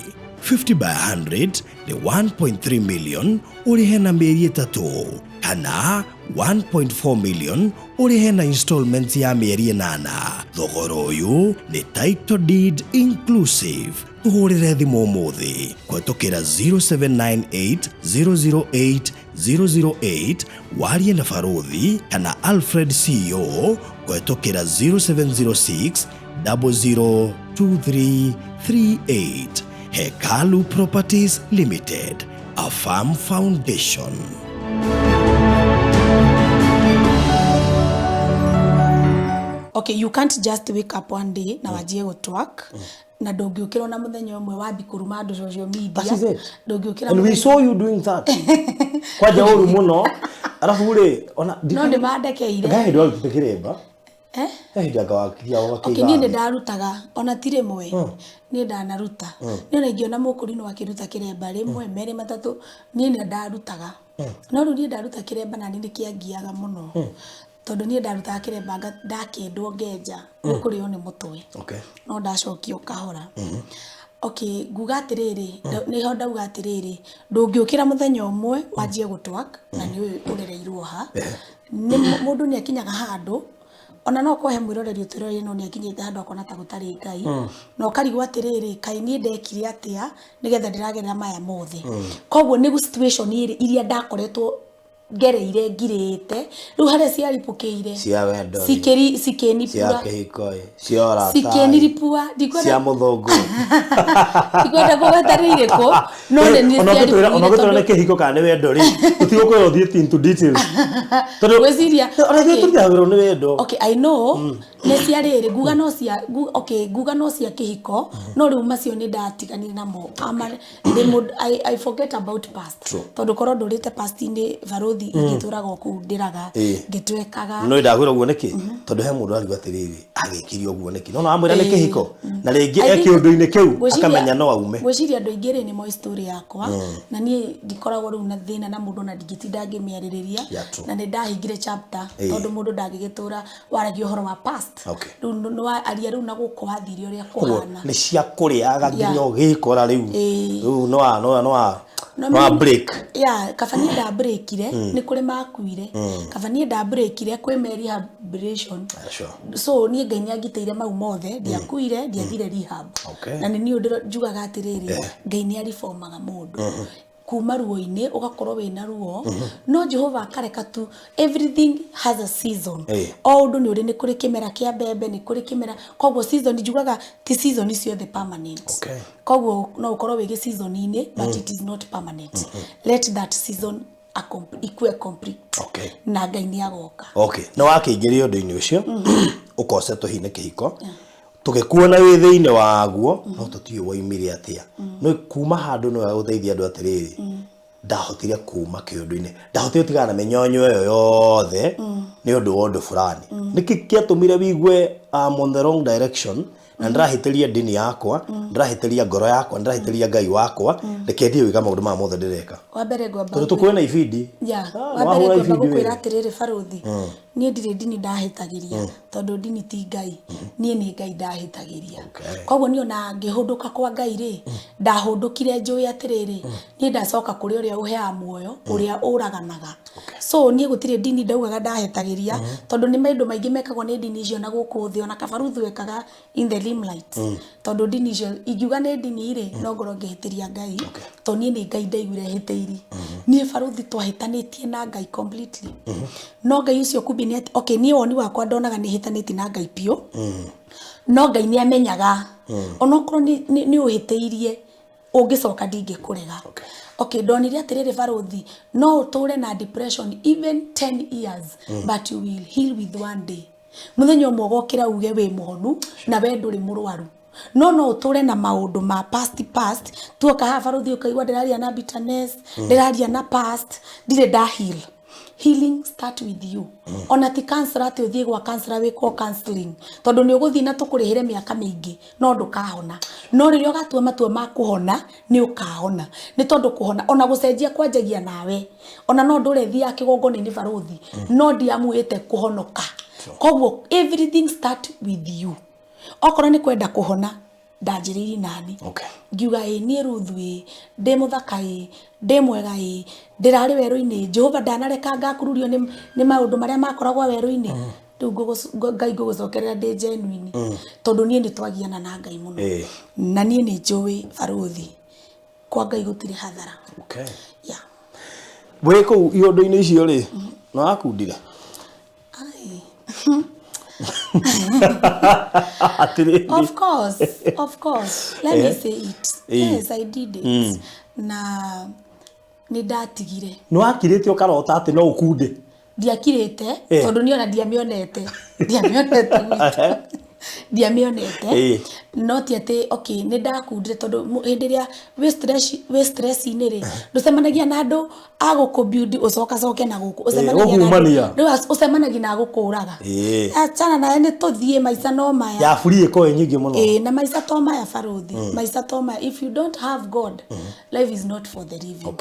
50 by 100 nĩ 1.3 million ũrĩhe na mĩeri 3, kana 1.4 million ũrĩhe na installments ya mĩeri 8. Thogora ũyũ nĩ title deed inclusive. Tũhũrĩre thimũ ũmũthĩ kũhetũkĩra 0798 008 008, warie na Barũthi kana Alfred CEO kũhetũkĩra 0706 002338. Hekalu Properties Limited, a firm foundation. Okay, you can't just wake up one day na wanjie gũtwerk, na ndũngĩũkĩra na mũthenya ũmwe wambi kũruma andũ social media. That is it. Ndũngĩũkĩra And we saw you doing that kwanja ũru mũno, arabu rĩ ona No nĩ mandekeire. Ngai hĩndĩ warutĩte kĩremba? Eh? He hĩndĩ anga wakiria Okay, niĩ nĩ ndarutaga, ona ti rĩmwe niĩ ndanaruta. Niĩ ona ingĩona mũkũrinũ akĩruta kĩremba rĩmwe, merĩ, matatũ, niĩ nĩ ndarutaga. No rĩu niĩ ndaruta kĩremba na niĩ nĩ kĩangiaga mũno, tondũ niĩ ndarutaga kĩremba ndakĩndwo ngenja nĩ kũrĩo nĩ mũtwe. No ndacokia o kahora. Okay, nguga atĩrĩrĩ, nĩho ndauga atĩrĩrĩ, ndũngĩũkĩra mũthenya ũmwe wanjie gũtwerk na nĩ ũyũ ũrereirwo ha. Nĩ mũndũ nĩ akinyaga handũ, ona no kũhe mwĩroreri ũtwĩrorere, no nĩ akinyĩte handũ akona ta gũtarĩ Ngai, na ũkarigwo atĩrĩrĩ, kaĩ niĩ ndekire atĩa nĩgetha ndĩragerera maya mothe? Koguo nĩ situation ĩrĩ iria ndakoretwo ngereire ngirĩte, rĩu harĩa ciaripũkĩire Cia wendo ĩ. Cikĩnipura. Cia kĩhiko ĩ, cia ũrata ĩ. Cikĩniripua, ndikwenda Cia mũthũngũ. Ndikwenda kũgweta nĩ irĩkũ, no nĩ niĩ Ona ũngĩtwĩra ciaripũire nĩ tondũ kĩhiko kana nĩ wendo rĩ, tũtigũkwĩra ũthiĩ into details. Tondũ Ngwĩciria, ona ithuĩ okay. tũrigagĩrwo nĩ wendo. Okay, I know nĩ cia rĩrĩ, nguga no cia okay, nguga no cia kĩhiko, no rĩu macio nĩ ndatiganire namo. Ama ndĩ mũndũ, I forget about past. Tondũ korwo ndũrĩte past-inĩ, barũthi, ingĩtũraga o kũu ndĩraga ngĩtwekaga. No ndakwĩra ũguo nĩkĩ, tondũ he mũndũ ariuga atĩrĩrĩ, agĩkire ũguo nĩkĩ? No wamwĩra nĩ kĩhiko na rĩngĩ I e think kĩũndũ-inĩ kĩu akamenya no aume. Ngwĩciria andũ aingĩ rĩ nĩ moĩ story yakwa, na niĩ ndikoragwo rĩu na thĩna na mũndũ na ndingĩtinda ngĩmĩarĩrĩria. Yeah, true. Na nĩ ndahingire chapter, tondũ mũndũ ndangĩgĩtũra waragia ũhoro wa past. Rĩu nĩ waria rĩu na gũkũ wathire ũrĩa Koguo kũhana. nĩ cia kũrĩaga nginya ũgĩkora rĩu rĩu No no wa break. Yeah, kaba niĩ ndabreakire, nĩ kũrĩ makuire. Kaba niĩ ndabreakire kwĩ me rehabilitation. Sure. So niĩ Ngai nĩ angitĩire mau mothe, ndiakuire, ndiathire rehab. Na nĩ niĩ njugaga atĩrĩrĩ, Ngai nĩ aribomaga mũndũ. Kuma ruo-inĩ ũgakorwo wĩna ruo, no Jehova akareka tu. Everything has a season. O ũndũ nĩ ũrĩ, nĩ kũrĩ kĩmera kĩa mbembe, nĩ kũrĩ kĩmera, koguo season njugaga ti season ciothe permanent. Koguo no ũkorwo wĩ gĩ-season-inĩ, but it is not permanent. Let that season ikue complete. Na Ngai nĩ agoka. Okay, nĩ wakĩingĩria ũndũ-inĩ ũcio ũkocetwo hihi nĩ kĩhiko, tũgĩkuona wĩ thĩinĩ waguo, no tũtiũĩ waumire atĩa. No kuma handũ no gũteithia andũ atĩrĩrĩ, ndahotire kuma kĩũndũ-inĩ, ndahotire gũtigana na mĩnyonyo ĩyo yothe nĩ ũndũ wa ũndũ fulani. Nĩkĩ kĩatũmire wigue I'm on the wrong direction? Na ndĩrahĩtĩria ndini yakwa, ndĩrahĩtĩria ngoro yakwa, ndĩrahĩtĩria Ngai wakwa, reke thiĩ gwĩka maũndũ maya mothe ndĩreka. Wa mbere ngwamba Tondũ tũkuona na ibindi. Ya. Ah, Wa mbere wahũra ngwamba ibindi gũkwĩra wĩrĩ. atĩrĩrĩ barũthi, niĩ ndirĩ ndini ndahĩtagĩria, tondũ ndini ti Ngai, niĩ nĩ Ngai ndahĩtagĩria. Koguo niĩ ona ngĩhũndũka kwa Ngai rĩ, ndahũndũkire njũĩ atĩrĩrĩ, niĩ ndacoka kũrĩ ũrĩa ũheaga muoyo, ũrĩa ũraganaga. So niĩ gũtirĩ ndini ndaugaga ndahĩtagĩria, tondũ nĩ maũndũ maingĩ mekagwo nĩ ndini icio na gũkũ thĩ, ona kabaruthu ekaga in the limelight. Tondũ ndini icio ingiuga nĩ ndini rĩ, no ngorwo ngĩhĩtĩria Ngai, tondũ niĩ nĩ Ngai ndaiguire hĩtĩirie. Niĩ barũthi twahĩtanĩtie na Ngai completely. No Ngai ũcio kumbe nĩ okay, niĩ woni wakwa ndonaga nĩ hĩtanĩtie na Ngai biũ. No Ngai nĩ amenyaga onokorwo nĩ ũhĩtĩirie, ũngĩcoka ndingĩkũrega. Okay, ndonire atĩrĩrĩ barũthi, no ũtũre na depression even 10 years, but you will heal with one day. Mũthenya ũmwe ũgokĩra uge wĩ mũhonu na we ndũrĩ mũrwaru. No no ũtũre na maũndũ ma past past, tuoka haha barũthi ũkaigua ndĩraria na bitterness, ndĩraria na past, ndirĩ nda heal. Healing start with you. Ona ti counselor atĩ ũthiĩ gwa counselor wĩkwo counseling, tondũ nĩ ũgũthiĩ na tũkũrĩhĩre mĩaka mĩingĩ no ndũkahona. No rĩrĩa ũgatua matua ma kũhona nĩ ũkahona. Nĩ tondũ kũhona ona gũcenjia kwanjagia nawe. Ona no ndũre thiaga kĩgongona-inĩ barũthi, no ndiamuĩte kũhonoka. Koguo everything start with you. Okorwo nĩ kwenda kũhona, ndanjĩrĩirie nani. Ngiuga ĩ niĩ Ruthu ĩ, ndĩ mũthaka ĩ, ndĩ mwega ĩ, ndĩrarĩ werũ-inĩ, Jehova ndanareka ngakururio nĩ maũndũ marĩa makoragwo werũ-inĩ. Rĩu Ngai ngũgũcokerera ndĩ genuine. Tondũ niĩ nĩ twagiana na Ngai mũno. Na niĩ nĩ njũĩ barũthi, kwa Ngai gũtirĩ hathara. Yeah. Wĩ kũu iũndũ-inĩ icio rĩ, nĩ wakundire? Ai. Atĩrĩrĩ. Of course, of course. Let me say it. Yes, I did it. Na nĩ ndatigire. Nĩ wakirĩte ũkarota atĩ no ũkunde? Ndiakirĩte, tondũ niĩ ona ndiamĩonete. Ndiamĩonete gwitũ. Ndiamĩonete. No ti atĩ, okay, nĩ ndakundire tondũ hĩndĩ ĩrĩa wĩ stress, wĩ stress-inĩ rĩ, ndũcemanagia na andũ a gũkũ build ũcokacoke na gũkũ. Ũcemanagia na andũ, gũkumania. rĩu ũcemanagia na gũkũraga. Achana nawe nĩ tũthiĩ maica no maya. Ya free ĩkoragwo ĩ nyingĩ mũno. Na maica to maya barũthi. Maica to maya. If you don't have God, life is not for the living.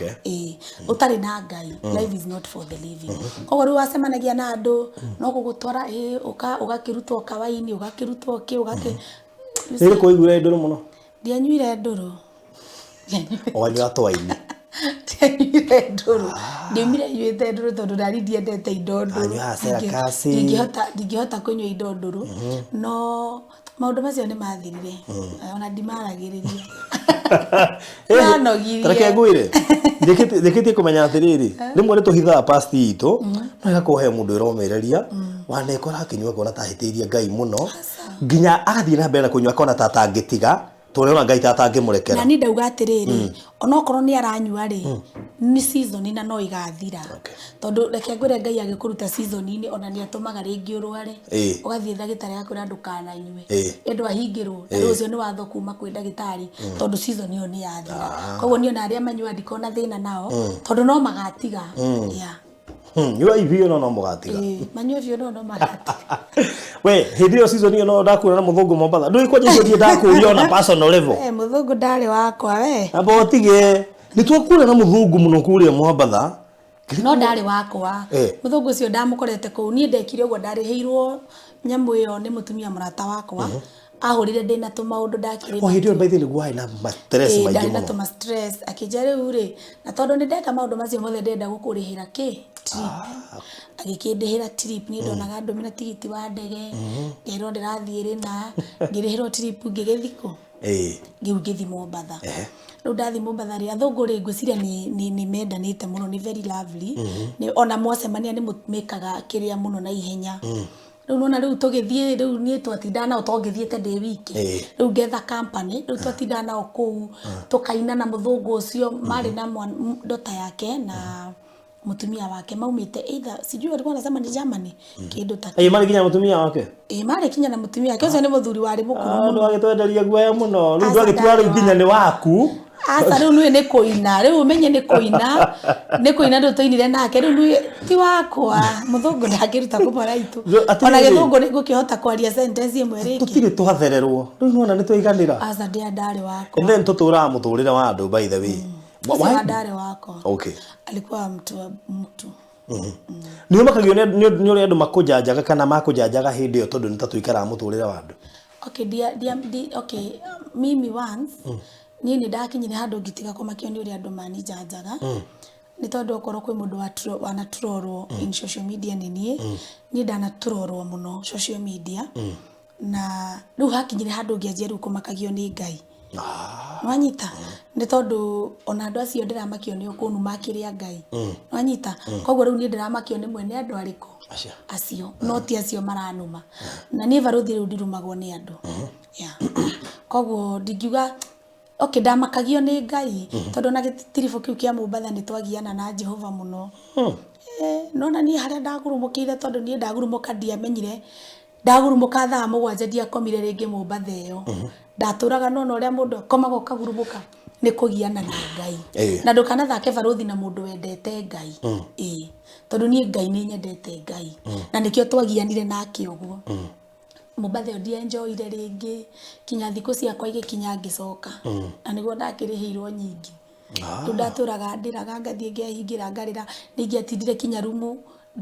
Ũtarĩ na Ngai, life is not for the living. Koguo rĩu wacemanagia na andũ, no gũgũtwara, ũgakĩrutwo kawaini, ũgakĩrutwo kĩ, ũgakĩ Nĩ ũrĩkũ waiguire ndũrũ mũno? Ndianyuire ndũrũ. Wanyua twaini. Ndianyuire ndũrũ. Ndiaumire nyuĩte ndũrũ tondũ ndari ndiendete indo ndũrũ. Anyuaga cerakasi. Ndingĩhota kũnyua indo ndũrũ. No maũndũ macio nĩ mathirire. Ona ndimaragĩrĩria. Nanogirie. Reke ngwĩre. Ndĩkĩtie kũmenya atĩrĩrĩ, rĩmwe nĩ tũhithaga past itũ, no ĩgakorwo he mũndũ ĩromĩrĩria, wanekora akĩnyua akona ta ahĩtĩirie Ngai mũno, nginya agathiĩ na mbere na kũnyua akona ta atangĩtiga, tondũ nĩona Ngai ta atangĩmũrekera. Na niĩ ndauga atĩrĩrĩ, onokorwo nĩ aranyua rĩ, nĩ season na no ĩgathira. Tondũ reke ngwĩre Ngai agĩkũruta season-inĩ ona nĩ atũmaga rĩngĩ ũrware. Ũgathiĩ ndagĩtarĩ agakwĩra ndũkananyue. Ĩ ndwahingĩrwo. Na rĩu ũcio nĩ watho kuma kwĩ ndagĩtarĩ, tondũ season ĩyo nĩ yathira. Koguo niĩ ona arĩa manyuaga ndikona thĩna nao, tondũ no magatiga. Yeah. Nyua biũ no no mũgatiga. Manyue biũ no no magatiga. We, hĩndĩ ĩyo season ĩyo no ndakuona na mũthũngũ Mombatha. Ndũĩ kwanja icio ndiĩ ndakũria ona personal level. Mũthũngũ ndarĩ wakwa we. Amba ũtige. Nĩ twakuona na mũthũngũ mũno kũrĩa Mombatha. No ndarĩ wakwa. Mũthũngũ ũcio ndamũkorete kũu. Niĩ ndekire ũguo, ndarĩhĩirwo nyamũ ĩyo nĩ mũtumia mũrata wakwa. Ahũrire ndĩna tũmaũndũ ndakĩrĩ. O hĩndĩ ĩyo by the way nĩguo warĩ na ma stress maingĩ Ndarĩ na mũno. tũma stress. Akĩnjĩra rĩu rĩ, na tondũ nĩ ndeka maũndũ macio mothe ndĩrenda gũkũrĩhĩra kĩ? Trip. Agĩkĩndĩhĩra trip. Niĩ ndonaga ndũmĩra tigiti wa ndege, ngerwo ndĩrathiĩ rĩna, ngĩrĩhĩrwo trip ngĩgĩthiĩ kũ? Rĩu ngĩthiĩ Mombatha. Rĩu ndathiĩ Mombatha rĩ, athũngũ rĩ, ngwĩciria nĩ mendanĩte mũno, nĩ very lovely. Ona mwacemania nĩ mũmĩkaga kĩrĩa mũno na ihenya. Rĩu nĩwona rĩu tũgĩthiĩ, rĩu niĩ twatindaga nao tondũ ngĩthiĩte ndĩ wiki. Rĩu ngetha company, rĩu twatindaga nao kũu, tũkaina na mũthũngũ ũcio, marĩ na daughter yake na mũtumia wake maumĩte either sijui walikuwa wanasema ni Germany, kĩndũ ta Ĩ, marĩ nginya mũtumia wake? Ĩ, marĩ kinya na mũtumia wake. Ũcio nĩ mũthuri warĩ mũkũrũ mũno. Ndwagĩtwenderia guoya mũno. Rĩu Aca, ndwagĩtua rĩu ndarĩ nginya nĩ waku. Aca rĩu nĩ nĩ kũina, rĩu ũmenye nĩ kũina, nĩ kũina rĩu tũinire nake, rĩu nĩ ti wakwa, mũthũngũ ndangĩruta kũmora itu. Ona gĩthũngũ nĩ ngũkĩhota kwaria sentence ĩmwe rĩngĩ. Tũtirĩ twathererwo rĩu nĩwona nĩ twaiganĩra. Aca ndĩa ndarĩ wakwa. And then tũtũraga mũtũrĩre wa andũ, by the way. Ũcio wa ndarĩ wakwa. Okay. Alikuwa mtu wa mtu. Nĩ ũmakagio nĩ ũrĩa andũ makũjanjaga kana makũjanjaga hĩndĩ ĩyo, tondũ nĩ ta tũikaraga mũtũrĩre wa andũ? Okay, dia, dia, di, okay, mimi once niĩ nĩ ndakinyire handũ ngĩtiga kũmakio nĩ ũrĩa andũ maninjanjaga, nĩ tondũ okorwo kwĩ mũndũ wanaturorwo in social media nĩ niĩ. Niĩ ndanaturorwo mũno social media, na rĩu hakinyire handũ ngĩanjia rĩu kũmakagio nĩ Ngai. Nwanyita? Nĩ tondũ ona andũ acio ndĩramakio nĩ kũnuma kĩrĩa Ngai. Nwanyita? Koguo rĩu niĩ ndĩramakio nĩ mwene andũ arĩkũ? Acio. Acio, no ti acio maranuma. Na niĩ barũthi rĩu ndirumagwo nĩ andũ. Yeah. Koguo ndingiuga okay, ndamakagio nĩ Ngai, tondũ ona gĩtiribũ kĩu kĩa Mombatha nĩ twagiana na Jehova mũno. Nona niĩ harĩa ndagurumũkĩire, tondũ niĩ ndagurumũka ndiamenyire ndagurumũka thaa 7, ndiakomire rĩngĩ Mombatha ĩyo. Ndatũraga nona ũrĩa mũndũ akomaga ũkagurumũka nĩ kũgiana na Ngai. Na ndũkanathake barũthi na mũndũ wendete Ngai. Ĩĩ, tondũ niĩ Ngai nĩ nyendete Ngai, na nĩkĩo twagianire nake ũguo. Mombatha ĩyo ndienjoire rĩngĩ kinya thikũ ciakwa igĩkinya ngĩcoka, na nĩguo ndakĩrĩhĩirwo nyingĩ. Rĩu ndatũraga ndĩraga, ngathiĩ ngehingĩra ngarĩra. Nĩ ingĩatindire kinya rumu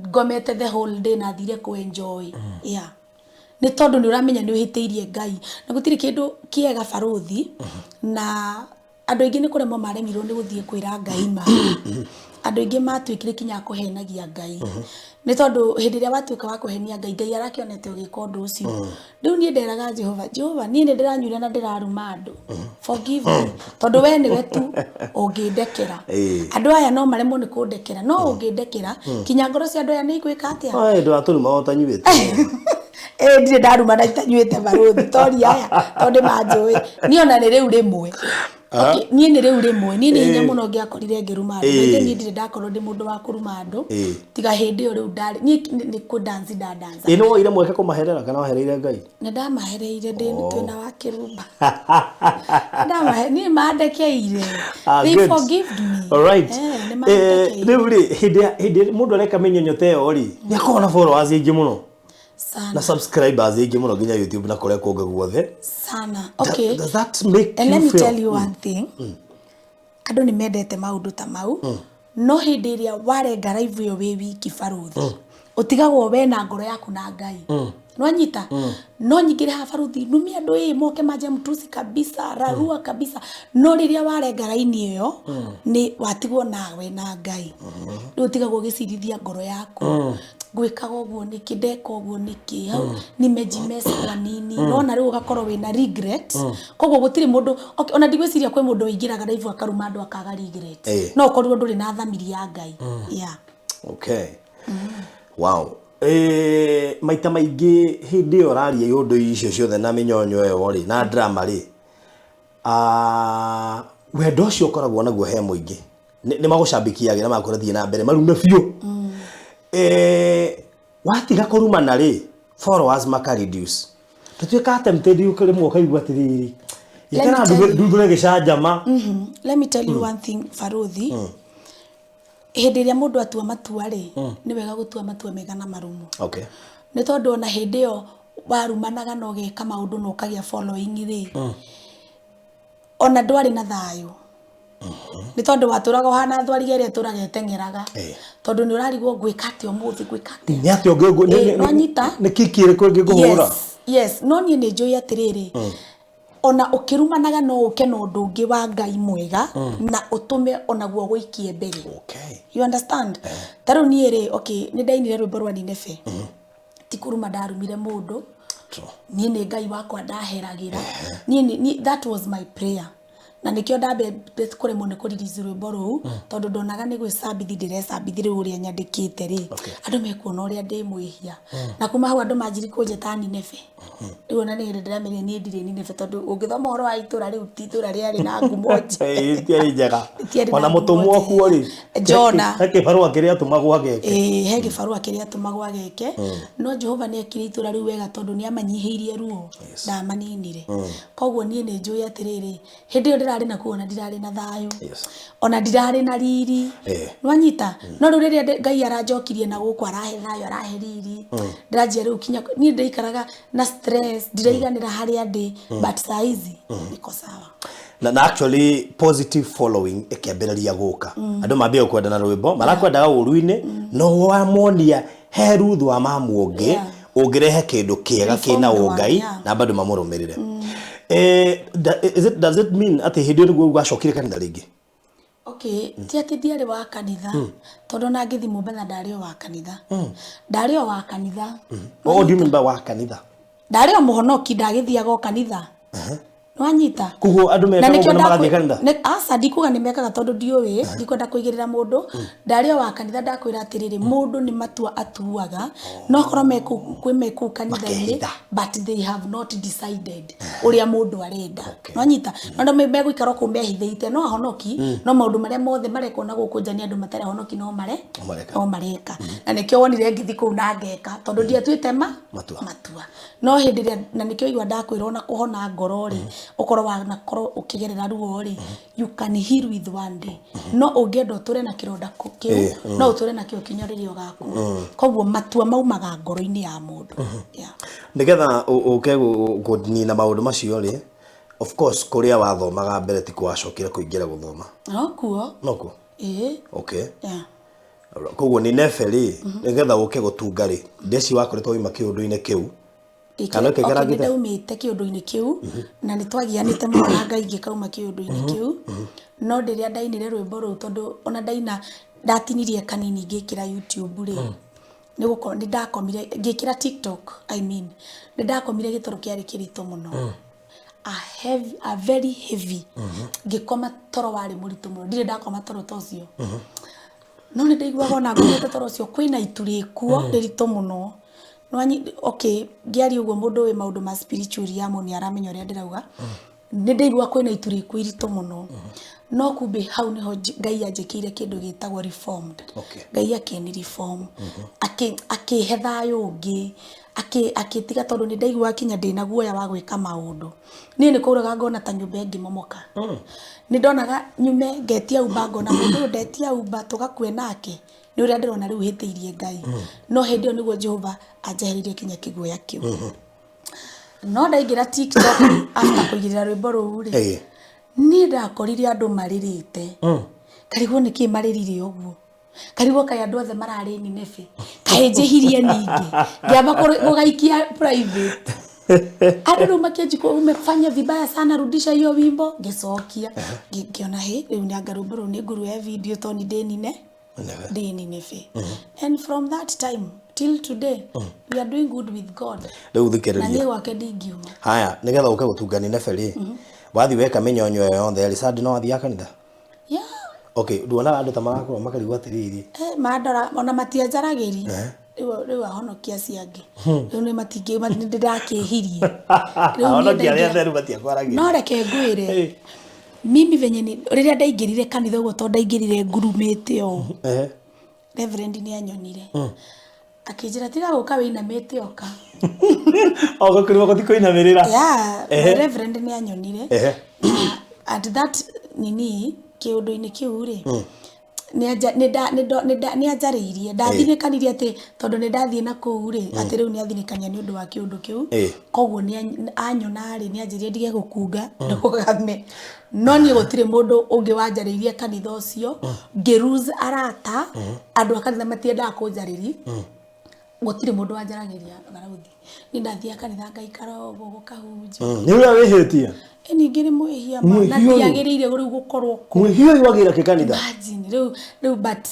ngomete the whole day na thire kũ enjoy. Yeah, nĩ tondũ nĩ ũramenya nĩ ũhĩtĩirie Ngai, na gũtirĩ kĩndũ kĩega barũthi. Na andũ aingĩ nĩ kũremwo maremirwo nĩ gũthiĩ kwĩra Ngai ma. Andũ aingĩ matuĩkire kinya a kũhenagia Ngai, nĩ tondũ hĩndĩ ĩrĩa watuĩka wa kũhenia Ngai, Ngai arakĩonete ũgĩka ũndũ ũcio. Rĩu niĩ nderaga Jehova, "Jehova, niĩ nĩ ndĩranyuire na ndĩraruma andũ, forgive me, tondũ we nĩwe tu ũngĩndekera. Andũ aya no maremwo nĩ kũndekera, no ũngĩndekera kinya ngoro cia andũ aya nĩ igwĩka atĩa?" Ĩ, ndũratũruma ũtanyuĩte. Ĩ, ndirĩ ndaruma na itanyuĩte barũthi, tori aya tondũ nĩ manjũĩ niĩ ona nĩ rĩu rĩmwe. Okay, niĩ nĩ rĩu rĩmwe niĩ nĩ hinya mũno ngĩakorire ngĩruma andũ. Na niĩ ndirĩ ndakorwo ndĩ mũndũ wa kũruma andũ, tiga hĩndĩ ĩyo rĩu ndarĩ niĩ nĩ kũ dance ndadanca. Ĩ, nĩ woire mweke kũmaherera kana wahereire Ngai? Nĩ ndamahereire ndĩ twĩna wa kĩrumba. Ndamahe niĩ mandekeire. Ah, They good. forgive me. All right. Nĩ mandekeire. Rĩu rĩ, hĩndĩ ĩrĩa mũndũ areka mĩnyonyo ta ĩyo rĩ, nĩ akoragwo na followers aingĩ mũno sana na subscribers aingĩ mũno nginya YouTube na kũrĩa kũngĩ guothe. Sana. Okay. Does that make And you let me feel tell you one thing, andũ nĩ mendete maũndũ ta mau, no hĩndĩ ĩrĩa warenga live ĩyo wĩ wiki barũthi, ũtigagwo we na ngoro yaku na Ngai. Nwanyita? No nyingĩre haha barũthi numie andũ, ĩ moke manje mtusi kabisa, rarua kabisa, no rĩrĩa warenga raini ĩyo nĩ watigwo nawe na Ngai. Rĩu ũtigagwo ũgĩcirithia ngoro yaku, ngwĩkaga ũguo nĩkĩ? Ndeka ũguo nĩkĩ? Hau nimejimess kwa nini? Nona rĩu ũgakorwo wĩna regret. Koguo gũtirĩ mũndũ, okay, ona ndigwĩciria kwĩ mũndũ ũingĩraga live akaruma andũ akaga regret. No ũkorirwo ndũrĩ na thamiri ya Ngai, yeah. Okay, wow. Maita maingĩ hĩndĩ ĩyo ũraria ũndũ icio ciothe na mĩnyonyo ĩyo rĩ na drama rĩ, wendo ũcio ũkoragwo naguo he mũingĩ, nĩ magũcambikiaga na magakũra thiĩ na mbere marume biũ. Watiga kũrumana rĩ, followers maka reduce, tũtuĩka tempted rĩmwe ũkaigua atĩrĩrĩ, Let me ikara tell you. nduthũre gĩcanjama. Let me tell you one thing, baruthi. Hĩndĩ ĩrĩa mũndũ atua matua rĩ, nĩ wega gũtua matua mega na marumu. Nĩ tondũ ona hĩndĩ ĩyo warumanaga na ũgeka maũndũ na ũkagĩa following rĩ, ona ndwarĩ na thayũ, nĩ tondũ watũraga ũhana thwariga ĩrĩa ĩtũraga ĩteng'eraga, tondũ nĩ ũrarigwo, ngwĩka atĩa ũmũthĩ, ngwĩka atĩa? Nĩ atĩa ũngĩ Nwanyita? Nĩ kiki ĩrĩkũ ĩngĩ ngũhũra? Yes, no niĩ nĩ njũĩ atĩrĩrĩ, ona ũkĩrumanaga no ũke na ũndũ ũngĩ wa Ngai mwega na ũtũme onaguo gũikie mbere. You understand? Ta rĩu niĩ rĩ, okay, nĩ ndainire rwĩmbo rwa Nineve, ti kũruma ndarumire mũndũ. Niĩ nĩ Ngai wakwa ndaheragĩra. Niĩ that was my prayer, na nĩkĩo ndambete kũremwo nĩ kũririci rwĩmbo rũu, tondũ ndonaga nĩ gwĩcambithi ndĩrecambithi. Rĩu ũrĩa nyandĩkĩte rĩ, andũ mekuona ũrĩa ndĩ mwĩhia, na kuma hau andũ manjiri kũnjĩta Nineve. Rĩu ona nĩ hĩndĩ ndĩramenyire niĩ ndirĩ Nineve, tondũ ũngĩthoma ũhoro wa itũra rĩu, ti itũra rĩarĩ na ngumo njega. Ĩ, itiarĩ njega. Itiarĩ na Ona ngumo mũtũmwo kuo rĩ, njega. Jona. He kĩbarũa kĩrĩa atũmagwo ageke. Ĩĩ, he gĩbarũa kĩrĩa atũmagwo ageke, no Jehova nĩ ekire itũra rĩu wega, tondũ nĩ amanyihĩirie ruo, ndamaninire. Koguo niĩ nĩ njũĩ atĩrĩrĩ, hĩndĩ ĩyo ndĩrarĩ nakuo ona ndirarĩ na thayũ. Ona ndirarĩ na riri. Nwanyita no rĩu rĩrĩa Ngai aranjokirie na gũkũ, arahe thayũ, arahe riri, ndĩranjia rĩu kinya niĩ ndĩikaraga na stress, ndiraiganĩra harĩa ndĩ, but saa hizi niko sawa. Na actually positive following ĩkĩambĩrĩria gũka, andũ mambia kwenda na rwĩmbo marakwendaga ũru-inĩ, no wamonia he Ruthu wa mamu ũngĩ ũngĩrehe kĩndũ kĩega kĩna Reformed one, ũngai na bado mamũrũmĩrĩre. Does it mean atĩ hĩndĩ ĩyo nĩguo wacokire kanitha rĩngĩ? Okay, ti atĩ ndiarĩ wa kanitha, tondũ ona ngĩthiĩ Mombatha ndarĩ o wa kanitha, ndarĩ o wa kanitha. What do you mean by wa kanitha? Ndarĩ o mũhonoki, ndagĩthiaga o kanitha, nĩwanyita? Koguo andũ Na mekaga nĩkĩo ũguo na magathiĩ kanitha? Aca, ndikuga nĩ mekaga tondũ ndiũĩ, ndikwenda kũigĩrĩra mũndũ. Ndarĩ o wa kanitha, ndakwĩra atĩrĩrĩ, mũndũ nĩ matua atuaga, no korwo mekũu kwĩ mekũu kanitha-inĩ, Makehitha. but they have not decided ũrĩa mũndũ arenda, nwanyita? No andũ megũikara kũu mehithĩte no ahonoki, no maũndũ marĩa mothe marekwo na gũkũ nja nĩ andũ matarĩ ahonoki no mare No mareka. No mareka. Na nĩkĩo wonire ngĩthiĩ kũu na ngeka, tondũ ndiatuĩte ma Matua. Matua. No hĩndĩ ĩrĩa, na nĩkĩo igua ndakwĩra ona kũhona ngoro rĩ, ũkorwo wanakorwo ũkĩgerera ruo rĩ, you can heal with one day, no ũngĩenda ũtũre na kĩronda kĩu, no ũtũre nakĩo kinya rĩrĩa ũgakua. Koguo matua maumaga ngoro-inĩ ya mũndũ, yeah. Nĩgetha ũke kũnina maũndũ macio rĩ, of course kũrĩa wathomaga mbere ti wacokire kũingĩra gũthoma? No kuo. Nokuo? Ĩĩ. Yeah. Koguo nĩ nebe rĩ, nĩgetha ũke gũtunga rĩ, ndeci wakoretwo wauma kĩũndũ-inĩ kĩu Kana ũkĩingĩra Okay, nĩ ngĩte? Ndaumĩte kĩũndũ-inĩ kĩu na nĩ twagianĩte mũno na Ngai ngĩkauma kĩũndũ-inĩ kĩu, no rĩrĩa ndainire rwĩmbo rũu, tondũ ona ndaina ndatinirie kanini ngĩkĩra YouTube rĩ, nĩ gũkorwo nĩ ndakomire ngĩkĩra TikTok, I mean, nĩ ndakomire gĩtoro kĩarĩ kĩritũ mũno, a heavy, a very heavy. Ngĩkoma toro warĩ mũritũ mũno, ndirĩ ndakoma toro ta ũcio, no nĩ ndaiguaga ona ngomete toro ũcio kwĩna itu rĩkuo rĩritũ mũno. Okay, ngĩaria ũguo, mũndũ wĩ maũndũ ma spiritual yamo nĩ aramenya ũrĩa ndĩrauga. Nĩ ndaigua kwĩna itu rĩkuo iritũ mũno, no kumbe hau nĩho Ngai anjĩkĩire kĩndũ gĩtagwo reformed. Ngai akĩni reform, akĩhe thayũ ũngĩ, akĩtiga, tondũ nĩ ndaiguaga kinya ndĩna guoya wa gwĩka maũndũ. Niĩ nĩ kũraga ngona ta nyũmba ĩngĩmomoka, nĩ ndonaga nyume ngetia Uber, ngona mũndũ ũyũ ndetia Uber tũgakue nake, nĩ ũrĩa ndĩrona rĩu hĩtĩirie Ngai. No hĩndĩ ĩyo nĩguo Jehova anjehereirie kinya kĩguoya kĩu. No ndaingĩra TikTok after kũigĩrĩra rwĩmbo rũu rĩ, niĩ ndakorire andũ marĩrĩte, karigwo nĩkĩ marĩrire ũguo, karigwo kaĩ andũ othe mararĩ Nineve, kaĩ njĩhirie. Ningĩ ngĩamba gũgaikia private, andũ rĩu makĩanjikwo, "Umefanya vibaya sana, rudisha hiyo wimbo." Ngĩcokia. Ngĩona hĩ, rĩu nĩ anga rwĩmbo rũu nĩ ngũruoya video tondũ nĩ ndĩ nine Nineve. Ndĩ Nineve. And from that time till today we are doing good with God. Rĩu Na thikĩrĩria. Niĩ gwake ndingiuma. Haya, nĩgetha ũke gũtunga Nineve rĩ, wathi weka mĩnyonyo ĩyo yothe rĩ, Sunday no wathiaga kanitha? Yeah. Okay, nduonaga andũ ta marakorwo makarigwo atĩrĩrĩ? Eh, mandora ona matianjaragĩri rĩu ahonokia acio angĩ rĩu nĩ matingĩ nĩ ndĩrakĩhirie. Rĩu niĩ Ahonokia arĩa atheru matiakwaragĩria. No reke ngwĩre, mimi venye ni rĩrĩa ndaingĩrire kanitha ũguo, tondũ ndaingĩrire ngurumĩte ũũ, reverend nĩ anyonire akĩnjĩra, "Tiga gũka wĩinamĩte, oka." O gũkũrĩma gũti kũinamĩrĩra. Yeah, reverend nĩ anyonire. Na at that nini kĩũndũ-inĩ kĩu rĩ, nĩ anjarĩirie, ndathinĩkanirie atĩ tondũ nĩ ndathiĩ na kũu rĩ, atĩ rĩu nĩ athinĩkania nĩ ũndũ wa kĩũndũ kĩu. Koguo nĩ anyona rĩ, nĩ anjĩrire ndige gũkunga, ndũgame. No niĩ gũtirĩ mũndũ ũngĩ wanjarĩirie kanitha ũcio. Ngĩ lose arata, andũ a kanitha matiendaga kũnjarĩria, gũtirĩ mũndũ wanjaragĩria. Barauthi, niĩ ndathiaga kanitha ngaikara ũguo gũkahunjia. Nĩ ũrĩa wĩhĩtie. Ĩ, ningĩ nĩ mwĩhia ma na Mwĩhia ũyũ. ndiagĩrĩire rĩu gũkorwo kũu. Mwĩhia ũyũ wagĩra kĩ kanitha? Imagine, rĩu but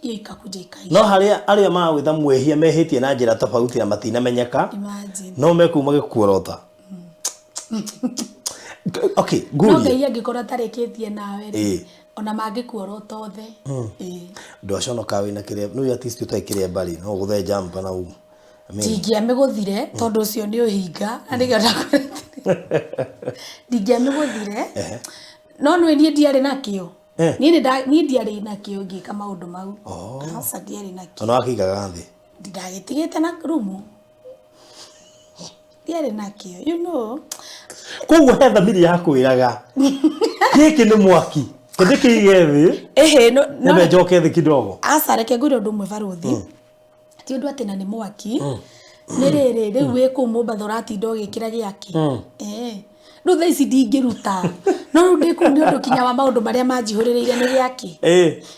hiyo ikakuja ikaisha. No harĩa arĩa magwĩta mwĩhia mehĩtie na njĩra tofauti na matinamenyeka. Imagine. No mekuma gĩkuorota. Okay, No ngurie. Ngai angĩkorwo atarĩkĩtie nawe rĩ, ona mangĩkuorota othe, ĩ. Ndwaconoka wĩna kĩrĩa nĩ artist ũtarĩ kĩremba rĩ, no gũthe jumper na u, I mean, Ndingĩamĩgũthire tondũ ũcio nĩ ũhinga, na nĩkĩo ndakwĩra ndingĩamĩgũthire, no nĩ niĩ ndiarĩ nakĩo. Niĩ ndiarĩ nakĩo ngĩka maũndũ mau. Aca, ndiarĩ nakĩo. Ona wakĩigaga thĩ. Ndagĩtigĩte na rumu, ndiarĩ nakĩo. Koguo he thamiri yakwĩraga. Gĩkĩ nĩ mwaki. Kĩndĩ kĩige thĩ. Ĩhĩ, no Nyambe njoke thĩ kidogo. Aca, reke ngwĩre ũndũ ũmwe, barũthi. Ti ũndũ atĩ na nĩ mwaki. Nĩ rĩrĩ, rĩu wĩ kũu Mombatha ũratinda ũgĩkĩra gĩake. Eh. Rĩu thaa ici ndingĩruta. No rĩu ndĩ kũu nĩ ũndũ kinya wa maũndũ marĩa manjihũrĩrĩire nĩ gĩake.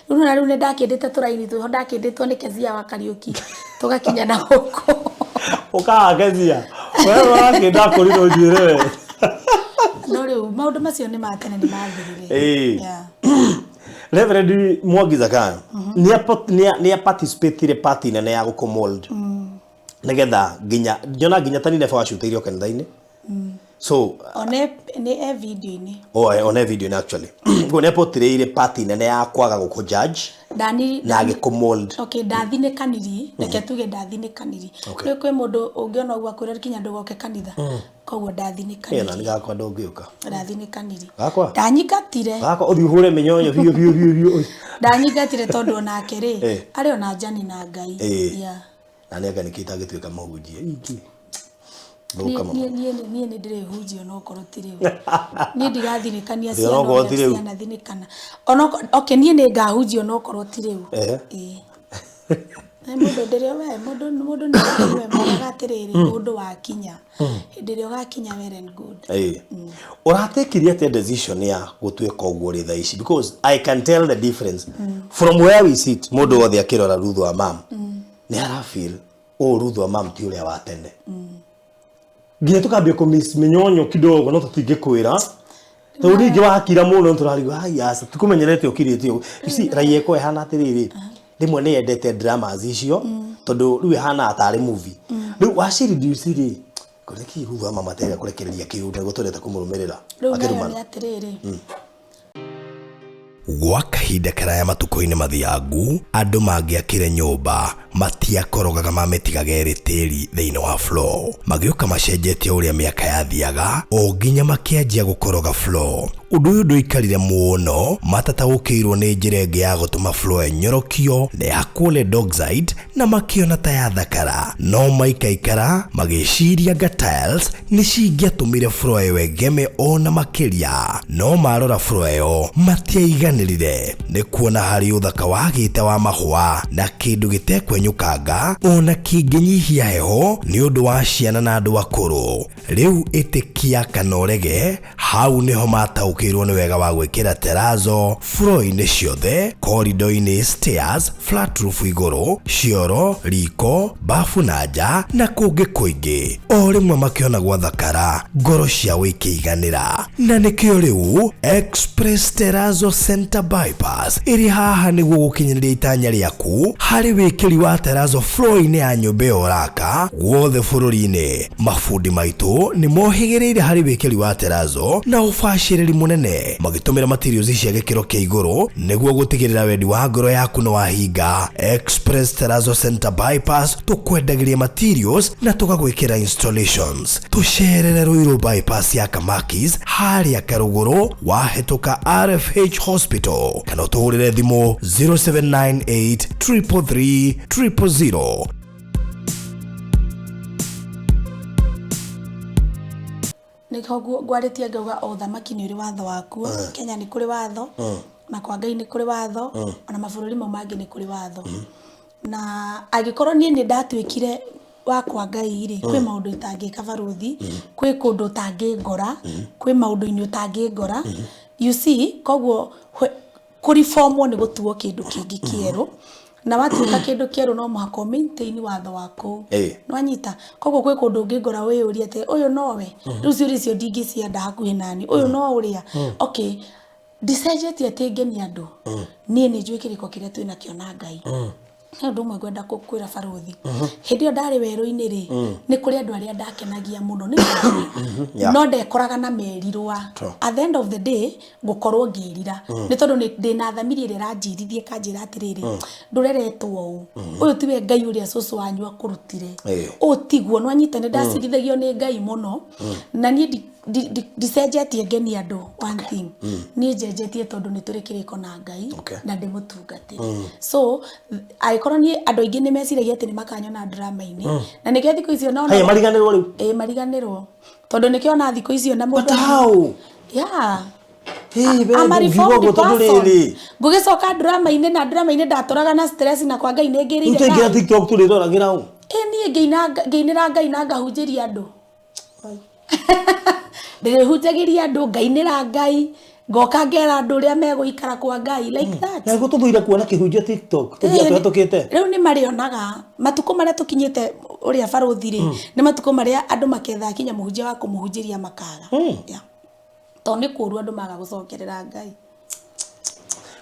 Rĩu na rĩu nĩ ndakĩndĩte tũraini twĩho, ndakĩndĩtwo nĩ Kezia wa Kariũki. Tũgakinya na gũkũ. Ũkahakezia. We ũrakĩnda kũrirwo njuĩrĩ we. No rĩu maũndũ macio nĩ ma tene, nĩ mathirire. Yeah. Reverend Mwangi Zakayo nĩ participatire party nene ya gũkũ mold nĩgetha nginya njona nginya tani neba wacutĩirio kanitha-inĩ, so One nĩ e video-inĩ. Oh, one video actually guo nĩ apotirĩire party nene ya kwaga gũkũ judge Ndani na agĩkũ mold. Okay, ndathinĩkaniri, reke tuge ndathinĩkaniri. Okay. Rĩu kwĩ mũndũ ũngĩona ũguo akwĩra kinya ndũgoke kanitha, koguo Ĩ, na ndathinĩkaniri. nĩ gakwa ndũngĩũka. Ndathinĩkaniri. Gakwa? Ndanyingatire. Gakwa ũthiĩ ũhũre mĩnyonyo biũ biũ biũ biũ. Ndanyingatire tondũ onake rĩ, arĩ ona njani na Ngai. Yeah. Na nĩ anga nĩkĩ itangĩtuĩka mũhunjia ingĩ. Niĩ Thũka mũno. niĩ nĩ ndĩrĩhunjia onokorwo ti rĩu. Niĩ ndigathinĩkania Atĩ ciana onokorwo ũrĩa ti rĩu. ciana thinĩkana. Okay, niĩ nĩ ngahunjia onokorwo ti rĩu. Ĩĩ. Nĩ mũndũ ndĩrĩ we mũndũ nĩ we moigaga atĩrĩrĩ, mũndũ wakinya hĩndĩ ĩrĩa ũgakinya, well and good. Ĩĩ. Ũratekirie atĩa decision ya gũtuĩka ũguo ũrĩ thaa ici? Because I can tell the difference from where we sit. Mũndũ wothe akĩrora Ruth wa mam nĩ ara feel ũũ, Ruth wa mam ti ũrĩa wa tene. Nginya tũkambia kũ miss mĩnyonyo kidogo, no tũtingĩkwĩra tondũ ningĩ wakira mũno nĩ tũrarigwo, ai aca, tikũmenyerete ũkirĩte ũguo. You see, raia ĩkoragwo ĩhana atĩrĩrĩ, rĩmwe nĩ yendete dramas icio tondũ rĩu ĩhanaga tarĩ movie. Rĩu wacireduce rĩ, ngona kĩ Ruth wa mama tega kũrekereria kĩũndũ nĩguo twendete kũmũrũmĩrĩra Rĩu nayo akĩrumana. nĩ atĩrĩrĩ. Gwa kahinda karaya matukũ-inĩ mathiangu, andũ mangĩakire nyũmba matiakorogaga, mamĩtigaga ĩrĩ tĩri thĩinĩ wa floor. Magĩũka macenjetie ũrĩa mĩaka yathiaga o nginya makĩanjia gũkoroga floor. Ũndũ ũyũ ndũikarire mũno matataũkĩirwo nĩ njĩra ĩngĩ ya gũtũma floor ĩnyorokio na yakwo lead oxide, na makĩona ta yathakara. No maikaikara magĩciria nga tiles nĩ cingĩatũmire floor ĩyo ĩgeme ona makĩria. No marora floor ĩyo matiaiganĩrire nĩ kuona harĩ ũthaka wagĩte wa mahũa na kĩndũ gĩtekwenyũkanga ona kĩngĩnyihia heho nĩ ũndũ wa ciana na andũ akũrũ. Rĩu ĩtĩkia kana ũrege, hau nĩho mataũkĩirwo nĩ wega wa gwĩkĩra terrazzo floor-inĩ ciothe, corridor-inĩ, stairs, flat roof igũrũ, cioro, riko, bafu na nja na kũngĩ kũingĩ. O rĩmwe makĩona gwathakara, ngoro ciao ikĩiganĩra. Na nĩkĩo rĩu Express Terrazzo Center Bypass ĩrĩ haha nĩguo gũkinyanĩria itanya rĩaku harĩ wĩkĩri wa terrazzo floor-inĩ ya nyũmba ĩyo ũraka guothe bũrũri-inĩ. Mabundi maitũ nĩ mohĩgĩrĩire harĩ wĩkĩri wa terrazzo na ũbacĩrĩri mũnene, magĩtũmĩra materials cia gĩkĩro kĩa igũrũ nĩguo gũtigĩrĩra wendi wa ngoro yaku nĩ wahinga. Express Terrazzo Center Bypass, tũkwendagĩria materials na tũgagwĩkĩra installations. Tũcerere Ruiru Bypass ya Kamakis harĩa Karũgũrũ wahĩtũka RFH Hospital, kana ũtũhũrĩre thimũ 0798 333 000. Nĩho ngwarĩtie ngauga o ũthamaki nĩ ũrĩ watho wakuo. Kenya nĩ kũrĩ watho, na kwa Ngai nĩ kũrĩ watho, ona mabũrũri mau mangĩ nĩ kũrĩ watho. Na angĩkorwo niĩ nĩ ndatuĩkire wa kwa Ngai rĩ, kwĩ maũndũ itangĩka, barũthi, kwĩ kũndũ ũtangĩngora, kwĩ maũndũ-inĩ ũtangĩngora, you see. Koguo kũriformwo nĩ gũtuo kĩndũ kĩngĩ kĩerũ, na watuĩka kĩndũ kĩerũ no mũhaka ũ maintain watho wa kũu. Nĩwanyita? Koguo kwĩ kũndũ ũngĩngora wĩyũrie atĩ ũyũ nowe. Rĩu ciũria icio ndingĩcienda hakuhĩ nani, ũyũ no ũrĩa. Okay, ndicenjetie atĩ ngenie andũ. Niĩ nĩ njũĩ kĩrĩko kĩrĩa twĩ nakĩo na Ngai. He ũndũ ũmwe ngwenda kwĩra barũthi. Hĩndĩ ĩyo ndarĩ werũ-inĩ rĩ, nĩ kũrĩ andũ arĩa ndakenagia mũno nĩ no ndekoraga na merirwa. At the end of the day ngũkorwo ngĩrira nĩ tondũ ndĩna thamiri ĩrĩa ĩranjirithia ĩkanjĩra atĩrĩrĩ, ndũreretwo ũũ, ũyũ tiwe Ngai ũrĩa cũcũ wanyu akũrutire, ũũ tiguo. Nĩwanyita? Nĩ ndacirithagio nĩ Ngai mũno. Na niĩ ndicenjetie ngenie andũ. One thing, niĩ njenjetie tondũ nĩ tũrĩ kĩrĩko na Ngai na ndĩmũtungatĩre. So angĩkorwo niĩ, andũ aingĩ nĩ meciragia atĩ nĩ makanyona drama-inĩ, na nĩkĩo thikũ icio no Haya, mariganĩrwo rĩu. Ĩĩ, mariganĩrwo tondũ nĩkĩo ona thikũ icio na mũndũ. But how? Yeah. Hey, we I'm a ndũngiuga reformed ũguo tondũ person. rĩrĩ. Ngũgĩcoka drama-inĩ na drama-inĩ ndatũraga na stress na kwa Ngai Rĩu nĩngĩrĩire twaingĩra thayũ. TikTok tũrĩroragĩra ũ? Ĩ niĩ ngĩinĩra Ngai na ngahunjĩria andũ. Ndĩrĩhunjagĩria andũ, ngainĩra Ngai, ngoka ngera andũ ũrĩa megũikara kwa Ngai like that. Na nĩguo tũthũire kuona kĩhunjio TikTok tũthiĩ Ĩĩ, tũhetũkĩte. Rĩu nĩ marĩonaga matukũ marĩa tũkinyĩte ũrĩa barũthi rĩ, nĩ matukũ marĩa andũ makethaga kinya mũhunjia wa kũmũhunjĩria makaga. Yeah. Tondũ nĩ kũũru andũ maga gũcokerera Ngai.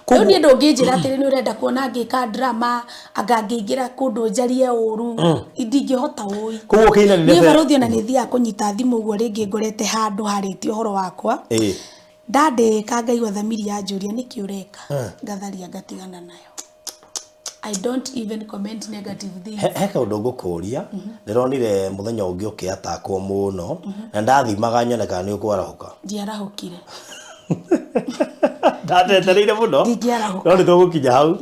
Rĩu niĩ ndũngĩnjĩra atĩrĩ nĩ ũrenda kuona ngĩka drama anga ngĩingĩra kũndũ njarie ũru, ndingĩhota ũi. Koguo ũkĩina Niĩ nĩ barũthi ona nĩ thiaga kũnyita thimũ ũguo rĩngĩ ngorete handũ harĩtie ũhoro wakwa. Ndandĩka ngaigua thamiri yanjũria nĩkĩ ũreka, ngatharia ngatigana nayo. I don't even comment negative things. He kaũndũ ngũkũria, ndĩronire mũthenya ũngĩ ũkĩatakwo mũno na ndathimaga nyone kana nĩ ũkwarahũka. Ndiarahũkire. Ndatetereire mũno. Ndingĩarahũka. No nĩ tũgũkinya hau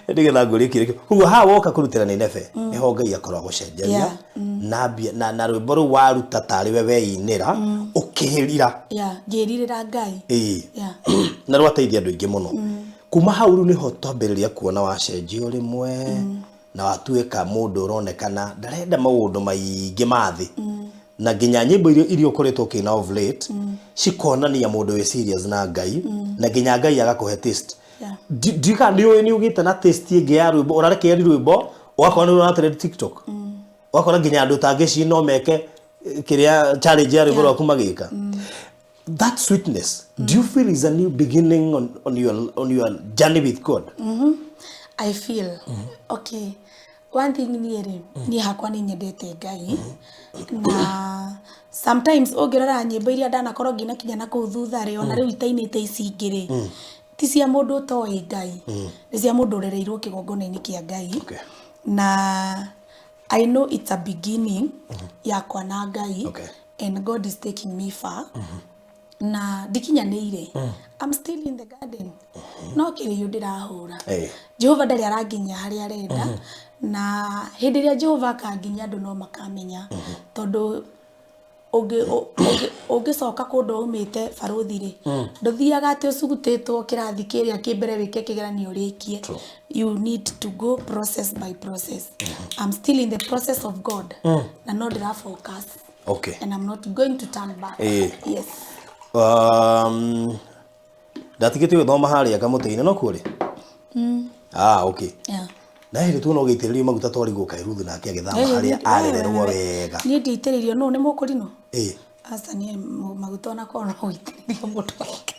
nĩgetha ngũrie kĩũria kĩu. Koguo haha woka kũrutĩra Nineve nĩho Ngai akorwo agũcenjeria Yeah. na mbia na rwĩmbo rũu waruta tarĩ we weinĩra ũkĩrira. Yeah, ngĩrirĩra Ngai. Ĩĩ. Yeah. Na rwateithia andũ aingĩ mũno. Kuma hau rĩu nĩho twambĩrĩria kuona wacenjia o rĩmwe na watuĩka mũndũ ũronekana ndarenda maũndũ maingĩ ma thĩ. Na nginya nyĩmbo iria ũkoretwo ũkĩina of late cikonania mũndũ wĩ serious na Ngai na nginya Ngai agakũhe taste. Yeah. Ndiũĩ kana nĩ ũĩ nĩ ũgĩte na taste ĩngĩ ya rwĩmbo ũrarekereria rwĩmbo ũgakora nĩ ũratrend TikTok. Ũgakora nginya andũ ta Ngĩci no meke kĩrĩa challenge ya rwĩmbo Yeah. rwaku magĩka. That sweetness, do you feel is a new beginning on your journey with God? I feel okay. One thing niĩ rĩ, niĩ hakwa nĩ nyendete Ngai na sometimes ũngĩrora nyĩmbo iria ndanakorwo ngĩina kinya na kũu thutha rĩ, ona rĩu itainĩte ici ingĩ rĩ, ti cia mũndũ ũtoĩ Ngai, nĩ cia mũndũ ũrereirwo kĩgongona-inĩ kĩa Ngai. Okay. Na I know it's a beginning yakwa na Ngai. Okay. And God is taking me far. Na ndikinyanĩire. I'm still in the garden. No kĩrĩo ndĩrahũra. Jehova ndarĩ aranginyia harĩa arenda. Na hĩndĩ ĩrĩa Jehova akanginyia andũ no makamenya. Tondũ ũngĩcoka kũndũ umĩte barũthi rĩ, ndũthiaga atĩ ũcugutĩtwo kĩrathi kĩrĩa kĩ mbere wĩke kĩgeranio ũrĩkie. You need to go process by process. I'm still in the process of God. Na no ndĩra focus. Okay. And I'm not going to turn back. Yes. Ndatigĩte gũthoma harĩa kamũtĩ-inĩ no kuo rĩ? Ah, okay. Yeah. Na hĩndĩ tuona ũgĩitĩrĩrio maguta twarigwo kaĩ Ruthu nake agĩthama harĩa arererwo wega. Niĩ ndiaitĩrĩirio nũ nĩ mũkũrinũ? Ĩĩ. Aca niĩ maguta ona korwo no gũitĩrĩrio mũndũ wake.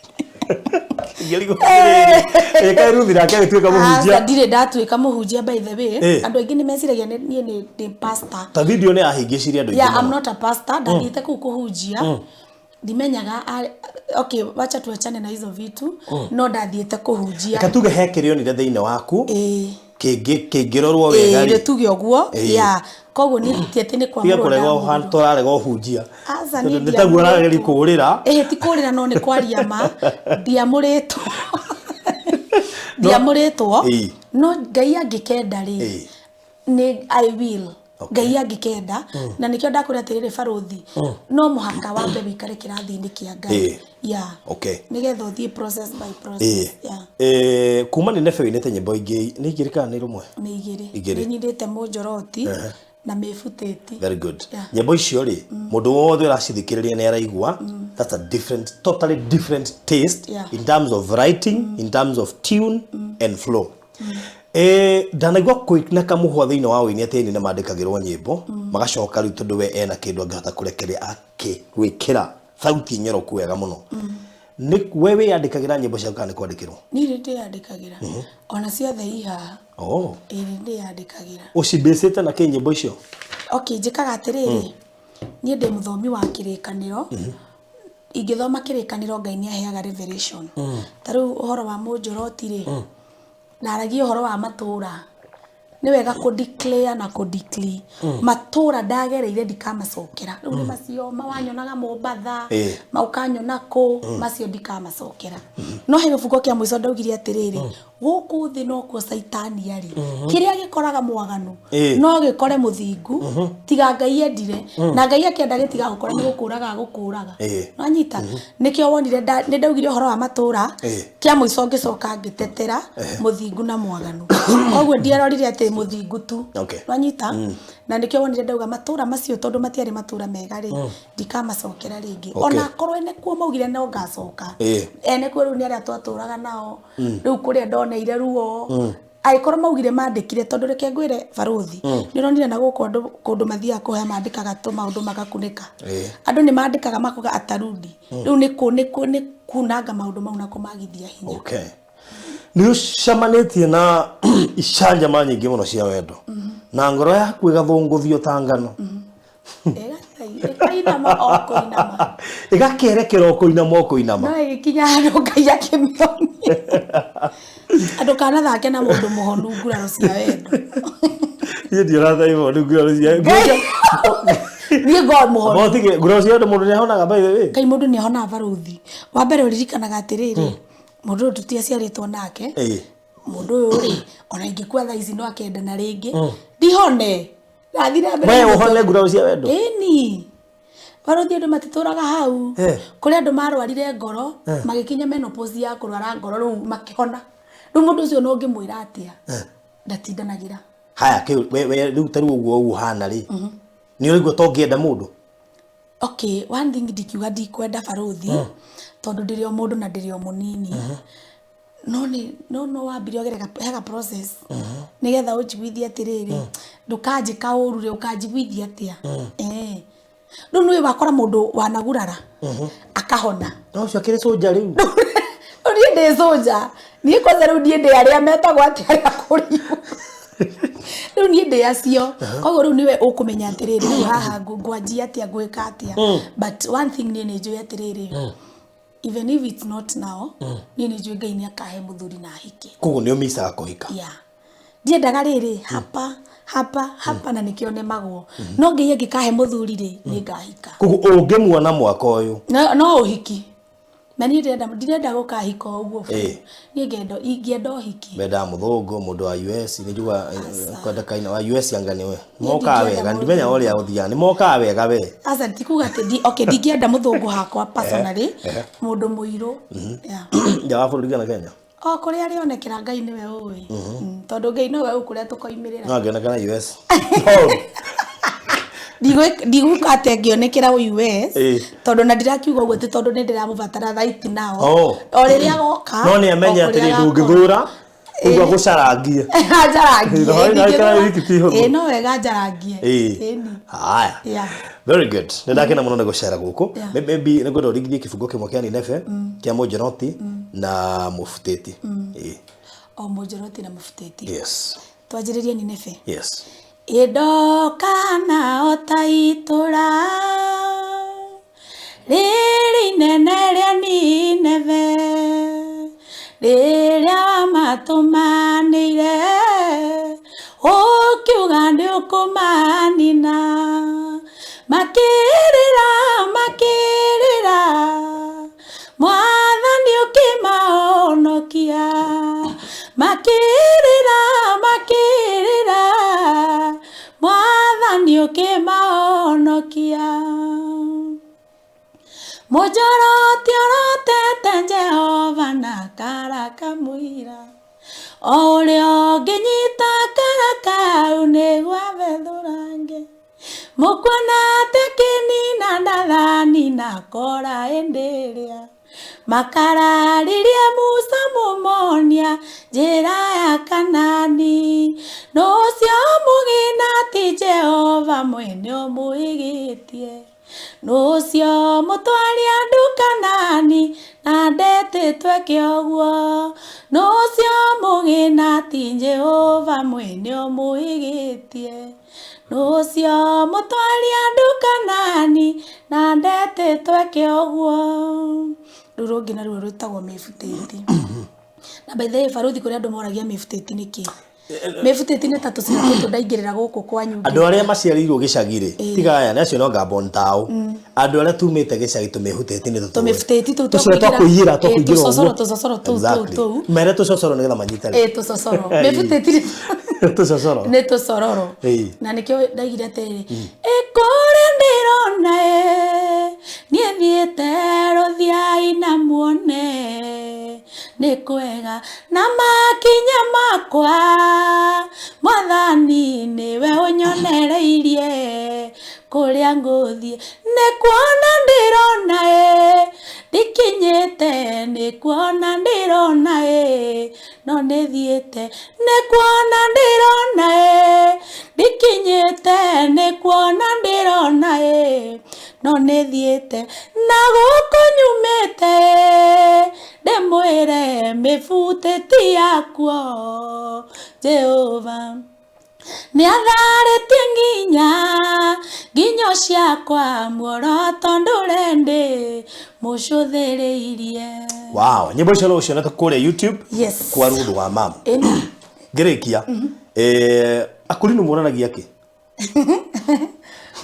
Ngĩrigwo atĩrĩrĩ, ĩ kaĩ Ruthu nake agĩtuĩka mũhunjia. Aca ndirĩ ndatuĩka mũhunjia by the way. Andũ aingĩ nĩ meciragia niĩ nĩ pastor. Ta video nĩ yahĩngĩcirie andũ aingĩ Yeah, I'm mũno. not a pastor. Ndathiĩte kũu kũhunjia. Ndimenyaga okay, wacha tuachane na hizo vitu. No ndathiĩte kũhunjia. Reke tuge he kĩrĩa onire thĩinĩ waku Ĩĩ. kĩngĩrorwo wega Ĩĩ, rĩ. tuge ũguo. Ĩĩ. Yeah. Koguo niĩ ti atĩ nĩ Tiga kwamũrwo kũrega ndamũrirwo. tũrarega ũhunjia. Aca, Tondũ niĩ nĩ taguo ũrageria ndiamũrĩtwo. kũũrĩra. Ĩhĩ, ti kũũrĩra no nĩ kwaria ma. Ndiamũrĩtwo. Ndiamũrĩtwo. Ĩĩ. No Ngai angĩkenda rĩ, Ĩĩ. nĩ I will. Okay. Ngai angĩkenda, na nĩkĩo ndakwĩra atĩrĩrĩ barũthi, no mũhaka wambe wĩikare kĩrathi-inĩ kĩa Ngai. Ĩĩ. Yeah. Okay. Nĩgetha ũthiĩ process by process. Ĩĩ. Yeah. Ĩĩ, kuma nĩ Nebe wĩinĩte nyĩmbo ingĩ nĩ igĩrĩ kana nĩ rũmwe? Nĩ igĩrĩ. Igĩrĩ. Nĩ nyinĩte mũnjoroti na mĩbutĩti. Very good. Yeah. Nyĩmbo icio rĩ, mũndũ wothe ũracithikĩrĩria nĩ araigua that's a different, totally different taste Yeah. in terms of writing, in terms of tune and flow. Ndanaigua kwĩna kamũhwa thĩinĩ wa ũini atĩ aini nĩ mandĩkagĩrwo nyĩmbo magacoka rĩu tondũ we ena kĩndũ angĩhota kũrekereria akĩwĩkĩra thauti nyoroku wega mũno. Nĩ we wĩyandĩkagĩra nyĩmbo ciaku kana nĩ kwandĩkĩrwo? Niĩ nĩ ndĩyandĩkagĩra. Ona ciothe i haha. Oh. Ĩĩ nĩ ndĩyandĩkagĩra. Ũcibĩcĩte na kĩ nyĩmbo icio? Okay, njĩkaga atĩrĩrĩ, niĩ ndĩ mũthomi wa kĩrĩkanĩro. Ingĩthoma kĩrĩkanĩro Ngai nĩ aheaga revelation. Ta rĩu ũhoro wa mũnjoroti rĩ, ndaragia ũhoro wa matũra. Nĩ wega kũ declare na kũ decree. Matũra ndagereire ndikamacokera. Rĩu nĩ macio mawanyonaga Mombatha, maũkanyona kũ, macio ndikamacokera. No he gĩbungo kĩa mũico ndaugire atĩrĩrĩ, Gũkũ thĩ nokuo caitani arĩ. Kĩrĩa gĩkoraga mwaganu no gĩkore mũthingu, tiga Ngai endire. Na Ngai akĩenda gĩtigagũkora nĩ gũkũraga agũkũraga. Nwanyita? Nĩkĩo wonire nĩ ndaugire ũhoro wa matũra, kĩa mũico ngĩcoka ngĩtetera mũthingu na mwaganu. Koguo ndiarorire atĩ mũthingu tu. Nwanyita? Na nĩkĩo wonire ndauga matũra macio tondũ matiarĩ matũra mega rĩ, ndikamacokera rĩngĩ. Ona akorwo ene kuo maugire no ngacoka. Ene kuo rĩu nĩ arĩa twatũraga nao. Rĩu kũrĩa ndoneire ruo. Angĩkorwo maugire mandĩkire, tondũ reke ngwĩre barũthi, nĩ ũronire na gũkũ andũ kũndũ mathiaga kũhoya mandĩkaga tũmaũndũ magakunĩka. Andũ nĩ mandĩkaga makuga atarudi. Rĩu nĩ kũ nĩ kũ nĩ kunanga maũndũ mau na kũmagithia hinya. Nĩ ũcemanĩtie na icanjama nyingĩ mũno cia wendo na ngoro yaku ĩgathũngũthio ta ngano. Ĩkainama o kũinama. Ĩgakerekera o kũinama o kũinama. No ĩgĩkinya handũ Ngai akĩmĩhonia. Andũ kanathake na mũndũ mũhonu nguraro cia wendo. Niĩ ndioratha mũhonu nguraro cia wendo. Niĩ ngo mũhonu. Motige nguraro cia wendo mũndũ nĩahonaga by the way. Ngai mũndũ nĩahonaga barũthi. Wa mbere ũririkanaga atĩrĩrĩ, mũndũ ũyũ tũtiaciarĩtwo nake. Mũndũ ũyũ rĩ, ona ingĩkua thaa ici no akendana rĩngĩ. Ndihone. Ndathi na mbere. We ũhone nguraro cia wendo? Ĩni. Barũthi andũ matitũraga hau. Kũrĩ andũ marwarire ngoro, magĩkinya menopause ya kũrwara ngoro rĩu makĩhona. Rĩu mũndũ ũcio no ũngĩmwĩra atĩa? Ndatindanagĩra. Haya, kĩu we we rĩu ta rĩu ũguo ũhana rĩ. Nĩ ũraigua ta ũngĩenda mũndũ? Okay, one thing ndikiuga ndikwenda barũthi, tondũ ndĩrĩ o mũndũ na ndĩrĩ o mũnini. No nĩ no no wambire ũgere hega process nĩgetha ũnjiguithie atĩrĩrĩ, ndũkanjĩka ũru rĩ, ũkanjiguithia atĩa? Rĩu nĩũĩ wakora mũndũ wanagurara akahona. No ũcio akĩrĩ cũnja rĩu. Rĩu niĩ ndĩ cũnja. Niĩ kwanza rĩu niĩ ndĩ arĩa metagwo atĩ arĩa kũrigwo. Rĩu niĩ ndĩ acio. Koguo rĩu nĩwe ũkũmenya atĩrĩrĩ, rĩu haha ngwanjia atĩa, ngwĩka atĩa. But one thing niĩ nĩ njũĩ atĩrĩrĩ, even if it's not now, niĩ nĩ njũĩ Ngai nĩ akahe mũthuri na ahike. Koguo nĩ ũmicaga kũhika? Yeah. Ndiendaga rĩrĩ, hapa hapa hapa na nĩkĩo nemagwo. No Ngai angĩkahe mũthuri rĩ, nĩ ngahika. Koguo ũngĩmuona mwaka ũyũ? No ũhiki. Na niĩ ndirenda gũkahika o ũguo biũ. Niĩ ngenda, ingĩenda ũhiki. Mendaga mũthũngũ, mũndũ wa US, nĩ njiguaga kwenda kaina wa US anga nĩwe. Mokaga wega, ndimenya ũrĩa ũthiaga, nĩ mokaga wega we. Aca ti kuga atĩ okay, ndingĩenda mũthũngũ hakwa personally, mũndũ mũirũ. Yeah. Nja wa bũrũri kana Kenya? O kũrĩa arĩonekera Ngai nĩwe ũĩ. Tondũ Ngai nowe ũĩ kũrĩa tũkoimĩrĩra. No angĩonekana US. Ndigwĩka atĩ angĩonekera US, tondũ na ndirakiuga ũguo ti tondũ nĩ ndĩramũbatara right now. O rĩrĩa agoka. No nĩ amenye atĩrĩ ndũngĩthũra, ũguo agũcarangie. Anjarangie. No wega anjarangie. Haya. Very good. Nĩ ndakena mũno nĩ gũcera gũkũ. Maybe nĩ ngwenda ũringithie kĩbungo kĩmwe kĩa Nineve, kĩa Mũnjoroti na Mũbutĩti. O Mũnjoroti na Mũbutĩti. Yes. Twanjĩrĩrie Nineve. Yes. Ĩndoka nao ta itũra rĩrĩ inene rĩa Nineve, rĩrĩa wamatũmanĩire ũkiuga nĩ ũkũmanina, makĩrĩra makĩrĩra, Mwathani ũkĩmahonokia, makĩrĩra makĩrĩra, Mwathani ũkĩmahonokia. Mũnjoroti orotete Jehova na karaka mũira, o ũrĩa ũngĩnyita karaka kau nĩguo abethũrange. Mũkuona atĩa kĩnina Dathani na Kora hĩndĩ ĩrĩa makararirie Musa mũmonia njĩra ya Kanani. Nũ ũcio mũgĩna ti Jehova mwene ũmũigĩtie, nũ ũcio mũtwari andũ Kanani na ndetĩtwo eke ũguo. Nũ ũcio mũgĩna ti Jehova mwene ũmũigĩtie, nũ ũcio mũtwari andũ Kanani na ndetĩtwo eke ũguo. Rũu rũngĩ naruo rwĩtagwo mĩbutĩti. Na by the way barũthi kũrĩ andũ moragia mĩbutĩti nĩ kĩ? Mĩbutĩti nĩ ta tũcĩra tũtũ ndaingĩrĩra gũkũ kwanyu. Andũ arĩa maciarĩirwo gĩcagi rĩ, tiga aya nĩ acio no ngamba ntao. Andũ arĩa tumĩte gĩcagi tũmĩhutĩti nĩ tũtũĩ. Tũmĩbutĩti tũu tũcĩra twa kũiyĩra twa kũingĩra tũcocoro ũguo. Tũcocoro tũu tũu tũu. Mere tũcocoro nĩgetha manyitane. Ĩ, tũcocoro. Mĩbutĩti tũcocoro nĩ tũcororo. Na nĩkĩo ndaigire atĩrĩrĩ, ĩ kũrĩa ndĩrona ĩ niĩ thiĩte rũthiai na muone nĩ kwega na makinya makwa mwathani nĩwe ũnyonereirie kũrĩa ngũthiĩ nĩ kuona ndĩrona ĩ ndikinyĩte nĩ kuona ndĩrona ĩ no nĩ thiĩte nĩ kuona ndĩrona ĩ ndikinyĩte nĩ kuona ndĩrona ĩ no nĩ thiĩte na gũkũ nyumĩte ndĩmwĩre mĩbutĩti yakuo Jehova nĩ atharĩtie nginya nginyo ciakwa muoroto ndũrendĩ mũcũthĩrĩirie. Wow, nyĩmbo icio no ũcionete kũrĩa YouTube. Yes. Kwa Ruth wa Mam. Ĩni. Ngĩrĩkia, akũrinũ monanagia kĩ?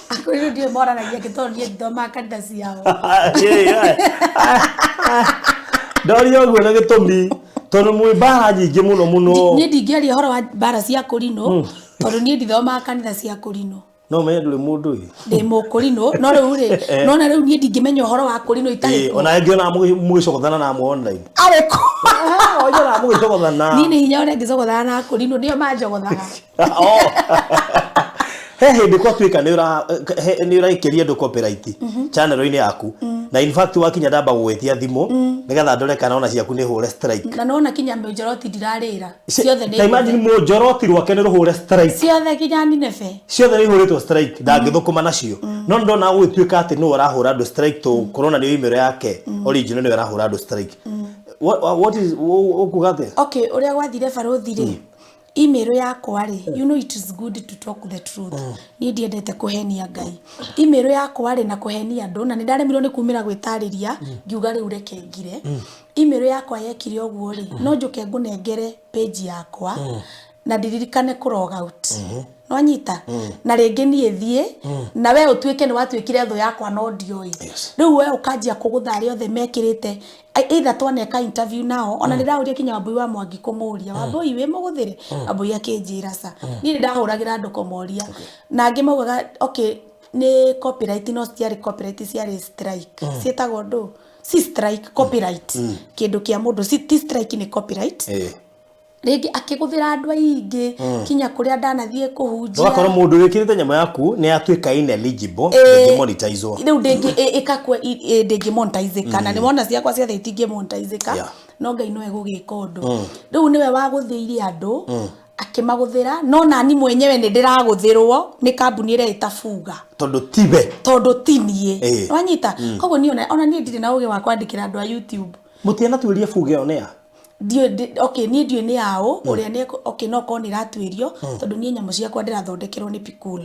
Akũrinũ ndiũĩ moranagia kĩ tondũ niĩ ndithomaga kanitha ciao. Ndoria ũguo na gĩtũmi tondũ mwĩ mbara nyingĩ mũno mũno. Niĩ ndingĩaria ũhoro wa mbara cia kũrinũ tondũ niĩ ndithomaga kanitha cia kũrinũ. No menye ndũrĩ mũndũ ĩ. Ndĩ mũkũrinũ no rĩu rĩ nona rĩu niĩ ndingĩmenya ũhoro wa kũrinũ itarĩ kuo. Ona angĩ ona mũgĩcogothana na amwe online. Arĩ kũ? Ojoraga mũgĩcogothana. Niĩ nĩ hinya ũrĩa ngĩcogothana na akũrinũ nĩo manjogothaga. Oh. He hĩndĩ kwatuĩka nĩ ũraikĩria andũ copyright channel-inĩ yaku na in fact wakinya ndamba gũgwĩtia thimũ nĩgetha ndore kana ona ciaku nĩ hũre strike. Na nona kinya mũnjoroti ndirarĩra ciothe nĩ Ta imagine mũnjoroti rwake nĩ rũhũre strike. Ciothe kinya ninebe. Ciothe nĩ ihũrĩtwo strike ndangĩthũkũma nacio no nĩ ndona gũgĩtuĩka atĩ nĩwe ũrahũra andũ strike tũ kũrona nĩ email yake original nĩwe ũrahũra andũ strike. What is ũkuga atĩa? Okay, ũrĩa gwathire barũthi rĩ, email yakwa rĩ, you know it is good to talk the truth. Niĩ ndiendete kũhenia Ngai. Email yakwa rĩ na kũhenia andũ na nĩ ndaremirwo nĩ kumĩra gwĩtarĩria ngiuga rĩu reke ngire. Email yakwa yekire ũguo rĩ, no njũke ngũnengere page yakwa na ndiririkane kũ log out. Nwanyita na rĩngĩ niĩ thiĩ na we ũtuĩke nĩ watuĩkire thũ yakwa no ndioĩ. Rĩu we ũkanjia kũgũtha arĩa othe mekĩrĩte either twaneka interview nao ona nĩ ndahũria kinya Wambui wa Mwangi kũmũria Wambui wĩ mũgũthĩre Wambui akĩnjĩra ca niĩ nĩ ndahũragĩra andũ kũmoria na angĩ maugaga okay nĩ copyright no citiarĩ copyright ciarĩ strike ciĩtagwo ndũ si strike copyright kĩndũ kĩa mũndũ si ti strike nĩ copyright. Rĩngĩ akĩgũthĩra andũ aingĩ kinya kũrĩa ndanathiĩ kũhunjia. Ũgakora mũndũ wĩkĩrĩte nyamũ yaku nĩ atuĩka ineligible ndĩngĩ monetizwo. Rĩu ndĩngĩ ĩkakua ndĩngĩ monetizeka na nĩwona ciakwa ciothe itingĩ monetizeka no Ngai nowe gũgĩka ũndũ rĩu nĩwe wagũthĩire andũ akĩmagũthĩra no nani mwenyewe nĩ ndĩragũthĩrwo nĩ kambuni ĩrĩa ĩtabuga tondũ tiwe tondũ ti niĩ wanyita koguo niĩ ona niĩ ndirĩ na ũgĩ wa kwandĩkĩra andũ a YouTube. Mũtianatuĩria buge ĩyo nĩ ya Ndiũĩ okay niĩ ndiũĩ nĩ yaũ ũrĩa nĩ okay no korwo nĩ ĩratuĩrio tondũ niĩ nyamũ ciakwa ndĩrathondekerwo nĩ Pikul.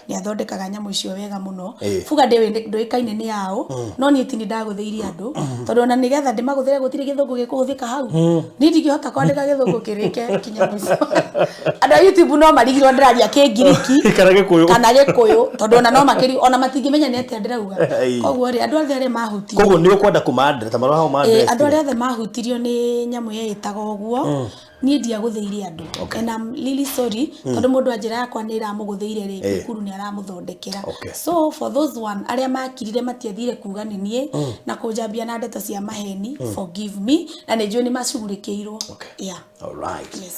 Nĩ athondekaga nyamũ icio wega mũno. Buga ndũĩkaine nĩ yaũ no niĩ ti nĩ ndagũthĩirie andũ tondũ ona nĩgetha ndĩmagũthĩre gũtirĩ gĩthũngũ gĩkũhũthĩka hau. Niĩ ndingĩhota kwandĩka gĩthũngũ kĩrĩke kinya mũico. Andũ a YouTube no marigirwo ndĩraria Kĩngiriki kana Gĩkũyũ kana Gĩkũyũ tondũ ona no makĩri ona matingĩmenya nĩ atĩa ndĩrauga. Koguo rĩ andũ othe arĩa mahutirio koguo nĩ ũkwenda kũma ta marũa hau ma andũ arĩa othe mahutirio nĩ nyamũ ĩyo ĩtaga ũguo niĩ ndiagũthĩire andũ and I'm really sorry tondũ mũndũ anjĩra yakwa nĩ ĩramũgũthĩire rĩ Bikuru nĩ aramũthondekera. So for those one arĩa makirire matiathire kuga nĩ niĩ na kũnjambia na ndeto cia maheni forgive me na nĩ njũĩ nĩ macugurĩkĩirwo. Yeah. All right. Yes.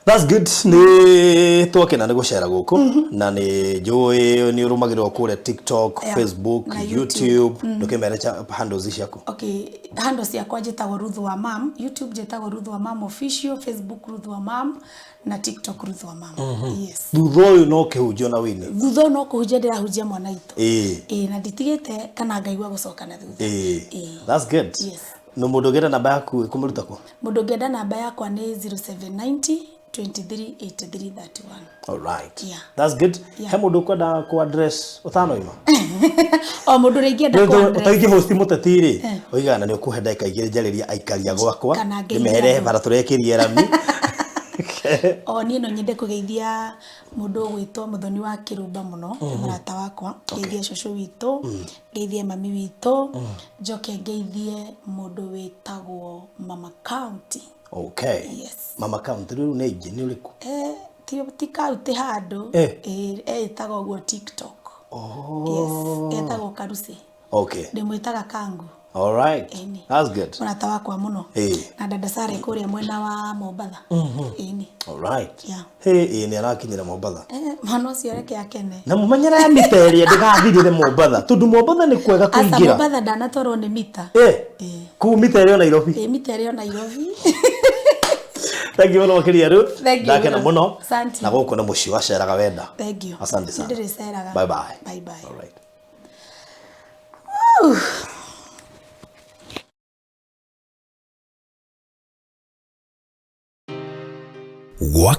That's good. Nĩ twakena nĩ gũcera gũkũ na nĩ njũĩ nĩ ũrũmagĩrĩrwo kũrĩa TikTok, Facebook, na YouTube. Ndũkĩmere handles ciaku. Okay, handles ciakwa njĩtagwo Ruth wa Mam, YouTube njĩtagwo Ruth wa Mam official, Facebook Ruth wa Mam na TikTok Ruth wa Mam. Yes. Thutha ũyũ no kĩhunjio na wini. Thutha ũyũ no kũhunjia ndĩrahunjia mwana witũ. Ĩĩ na nditigĩte kana ngaigua gũcoka na thutha. That's good. Yes. No mũndũ ũngĩenda namba yaku ĩkũmĩruta kũ? Mũndũ ũngĩenda namba yakwa nĩ 0790 23 83 31. All right. Yeah. That's good. Yeah. He mũndũ ũkwenda kũ address ũtanoima? O mũndũ ũrĩa ingĩenda kũ address. Ũtaingĩ host mũteti rĩ, oigaga na nĩ ũkũhe ndagĩka igĩrĩ njarĩrie aikaria gwakwa Kana ngeithie ndĩmehere andũ. bara tũrekĩrie rami. O niĩ no nyende kũgeithia mũndũ ũgwĩtwo Mũthoni wa Kĩrũmba mũno, nĩ mũrata wakwa. Ngeithie cũcũ witũ, ngeithie mami witũ, njoke ngeithie mũndũ wĩtagwo Mama County. Okay. Yes. Mama County rĩu nĩ ingĩ nĩ ũrĩkũ? Eh, ti county handũ. Eh. Etagwo ũguo TikTok. Oh. Yes, etagwo Karusi. Okay. Ndĩmwĩtaga Kangu. All right. Ĩni. That's good. Mũrata wakwa mũno. Eh. Na dada Sara kũrĩa mwena wa Mombatha. Ĩni. All right. Yeah. Hey, ĩ nĩ arakinyĩra Mombatha. Eh, mwana ũcio reke akene. Na mũmenyera ya mita ĩrĩa ndĩgathirĩre Mombatha tondũ Mombatha nĩ kwega Aca kũingĩra. Mombatha ndanatwarwo nĩ mita. Eh. Eh. Kũu mita ĩrĩa o Nairobi. Ĩ mita ĩrĩ o Nairobi. Thank you mũno makĩria Ruth. Thank you Ndakena mũno. mũno. Asante. Na gũkũ nĩ mũciĩ waceraga wenda. Thank you. Asante sana. Nĩndĩrĩceraga. Bye bye. Bye bye. All right. Gwa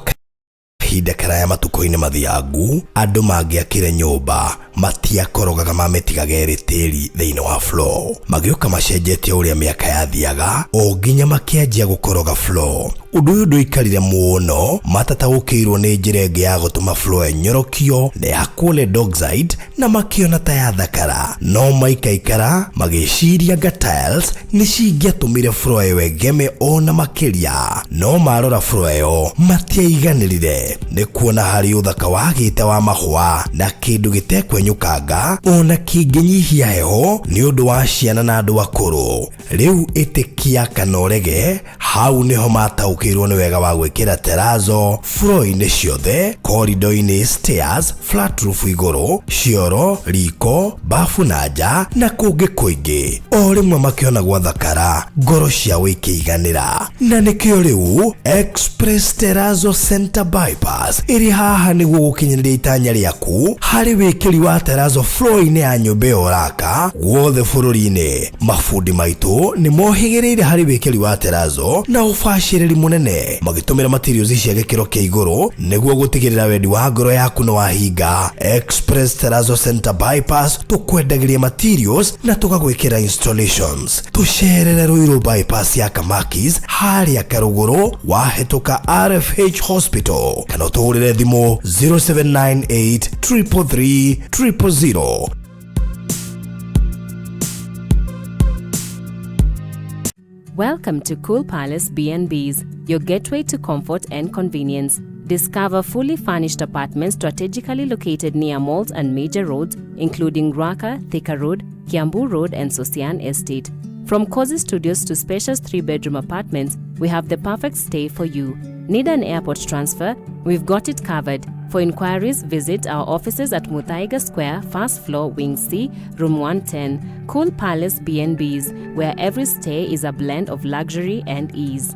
kahinda karaya matukũ-inĩ mathiangu andũ mangĩakire nyũmba matiakorogaga mamĩtigaga ĩrĩ tĩri thĩinĩ wa floor, magĩũka macenjetie ũrĩa mĩaka yathiaga o nginya makĩanjia gũkoroga floor. Ũndũ ũyũ ndũikarire mũno matataũkĩirwo nĩ njĩra ĩngĩ ya gũtũma floor ĩnyorokio na ya solid oxide na makĩona ta yathakara, no maikaikara magĩciria nga tiles nĩ cingĩatũmire floor ĩyo ĩgeme ona makĩria, no marora floor ĩyo matiaiganĩrire nĩ kuona harĩ ũthaka wagĩte wa mahũa na kĩndũ gĩtekwenyũkanga ona kĩngĩnyihia heho nĩ ũndũ wa ciana na andũ akũrũ. Rĩu ĩtĩkia kana ũrege, hau nĩho mataũkĩirwo nĩ wega wa gwĩkĩra terazo floor-inĩ ciothe, corridor-inĩ, stairs, flat roof igũrũ, cioro, riko, bafu na nja na kũngĩ kũingĩ. O rĩmwe makĩona gwathakara, ngoro ciao ikĩiganĩra. Na nĩkĩo rĩu Express Terrazzo Center Bypass ĩrĩ haha nĩguo gũkinyanĩria itanya rĩaku harĩ wĩkĩri wa terrazzo floor-inĩ ya nyũmba ĩyo ũraka guothe bũrũri-inĩ. Mabundi maitũ nĩ mohĩgĩrĩire harĩ wĩkĩri wa terrazzo na ũbacĩrĩri mũnene magĩtũmĩra materials cia gĩkĩro kĩa igũrũ nĩguo gũtigĩrĩra wendi wa ngoro yaku nĩ wahinga. Express Terrazzo Center Bypass tũkwendagĩria materials na tũgagwĩkĩra installations. Tũcerere Ruiru Bypass ya Kamakis harĩa Karũgũrũ wahĩtũka RFH Hospital kana ũtũhũrĩre thimũ 0798 333 000. Welcome to Cool Palace B&Bs, your gateway to comfort and convenience. Discover fully furnished apartments strategically located near malls and major roads, including Ruaka, Thika Road, Kiambu Road, and Sosian Estate. From cozy studios to spacious 3-bedroom apartments, we have the perfect stay for you. Need an airport transfer? We've got it covered. For inquiries, visit our offices at Muthaiga Square, first floor, Wing C, Room 110. Cool Palace B&Bs, where every stay is a blend of luxury and ease.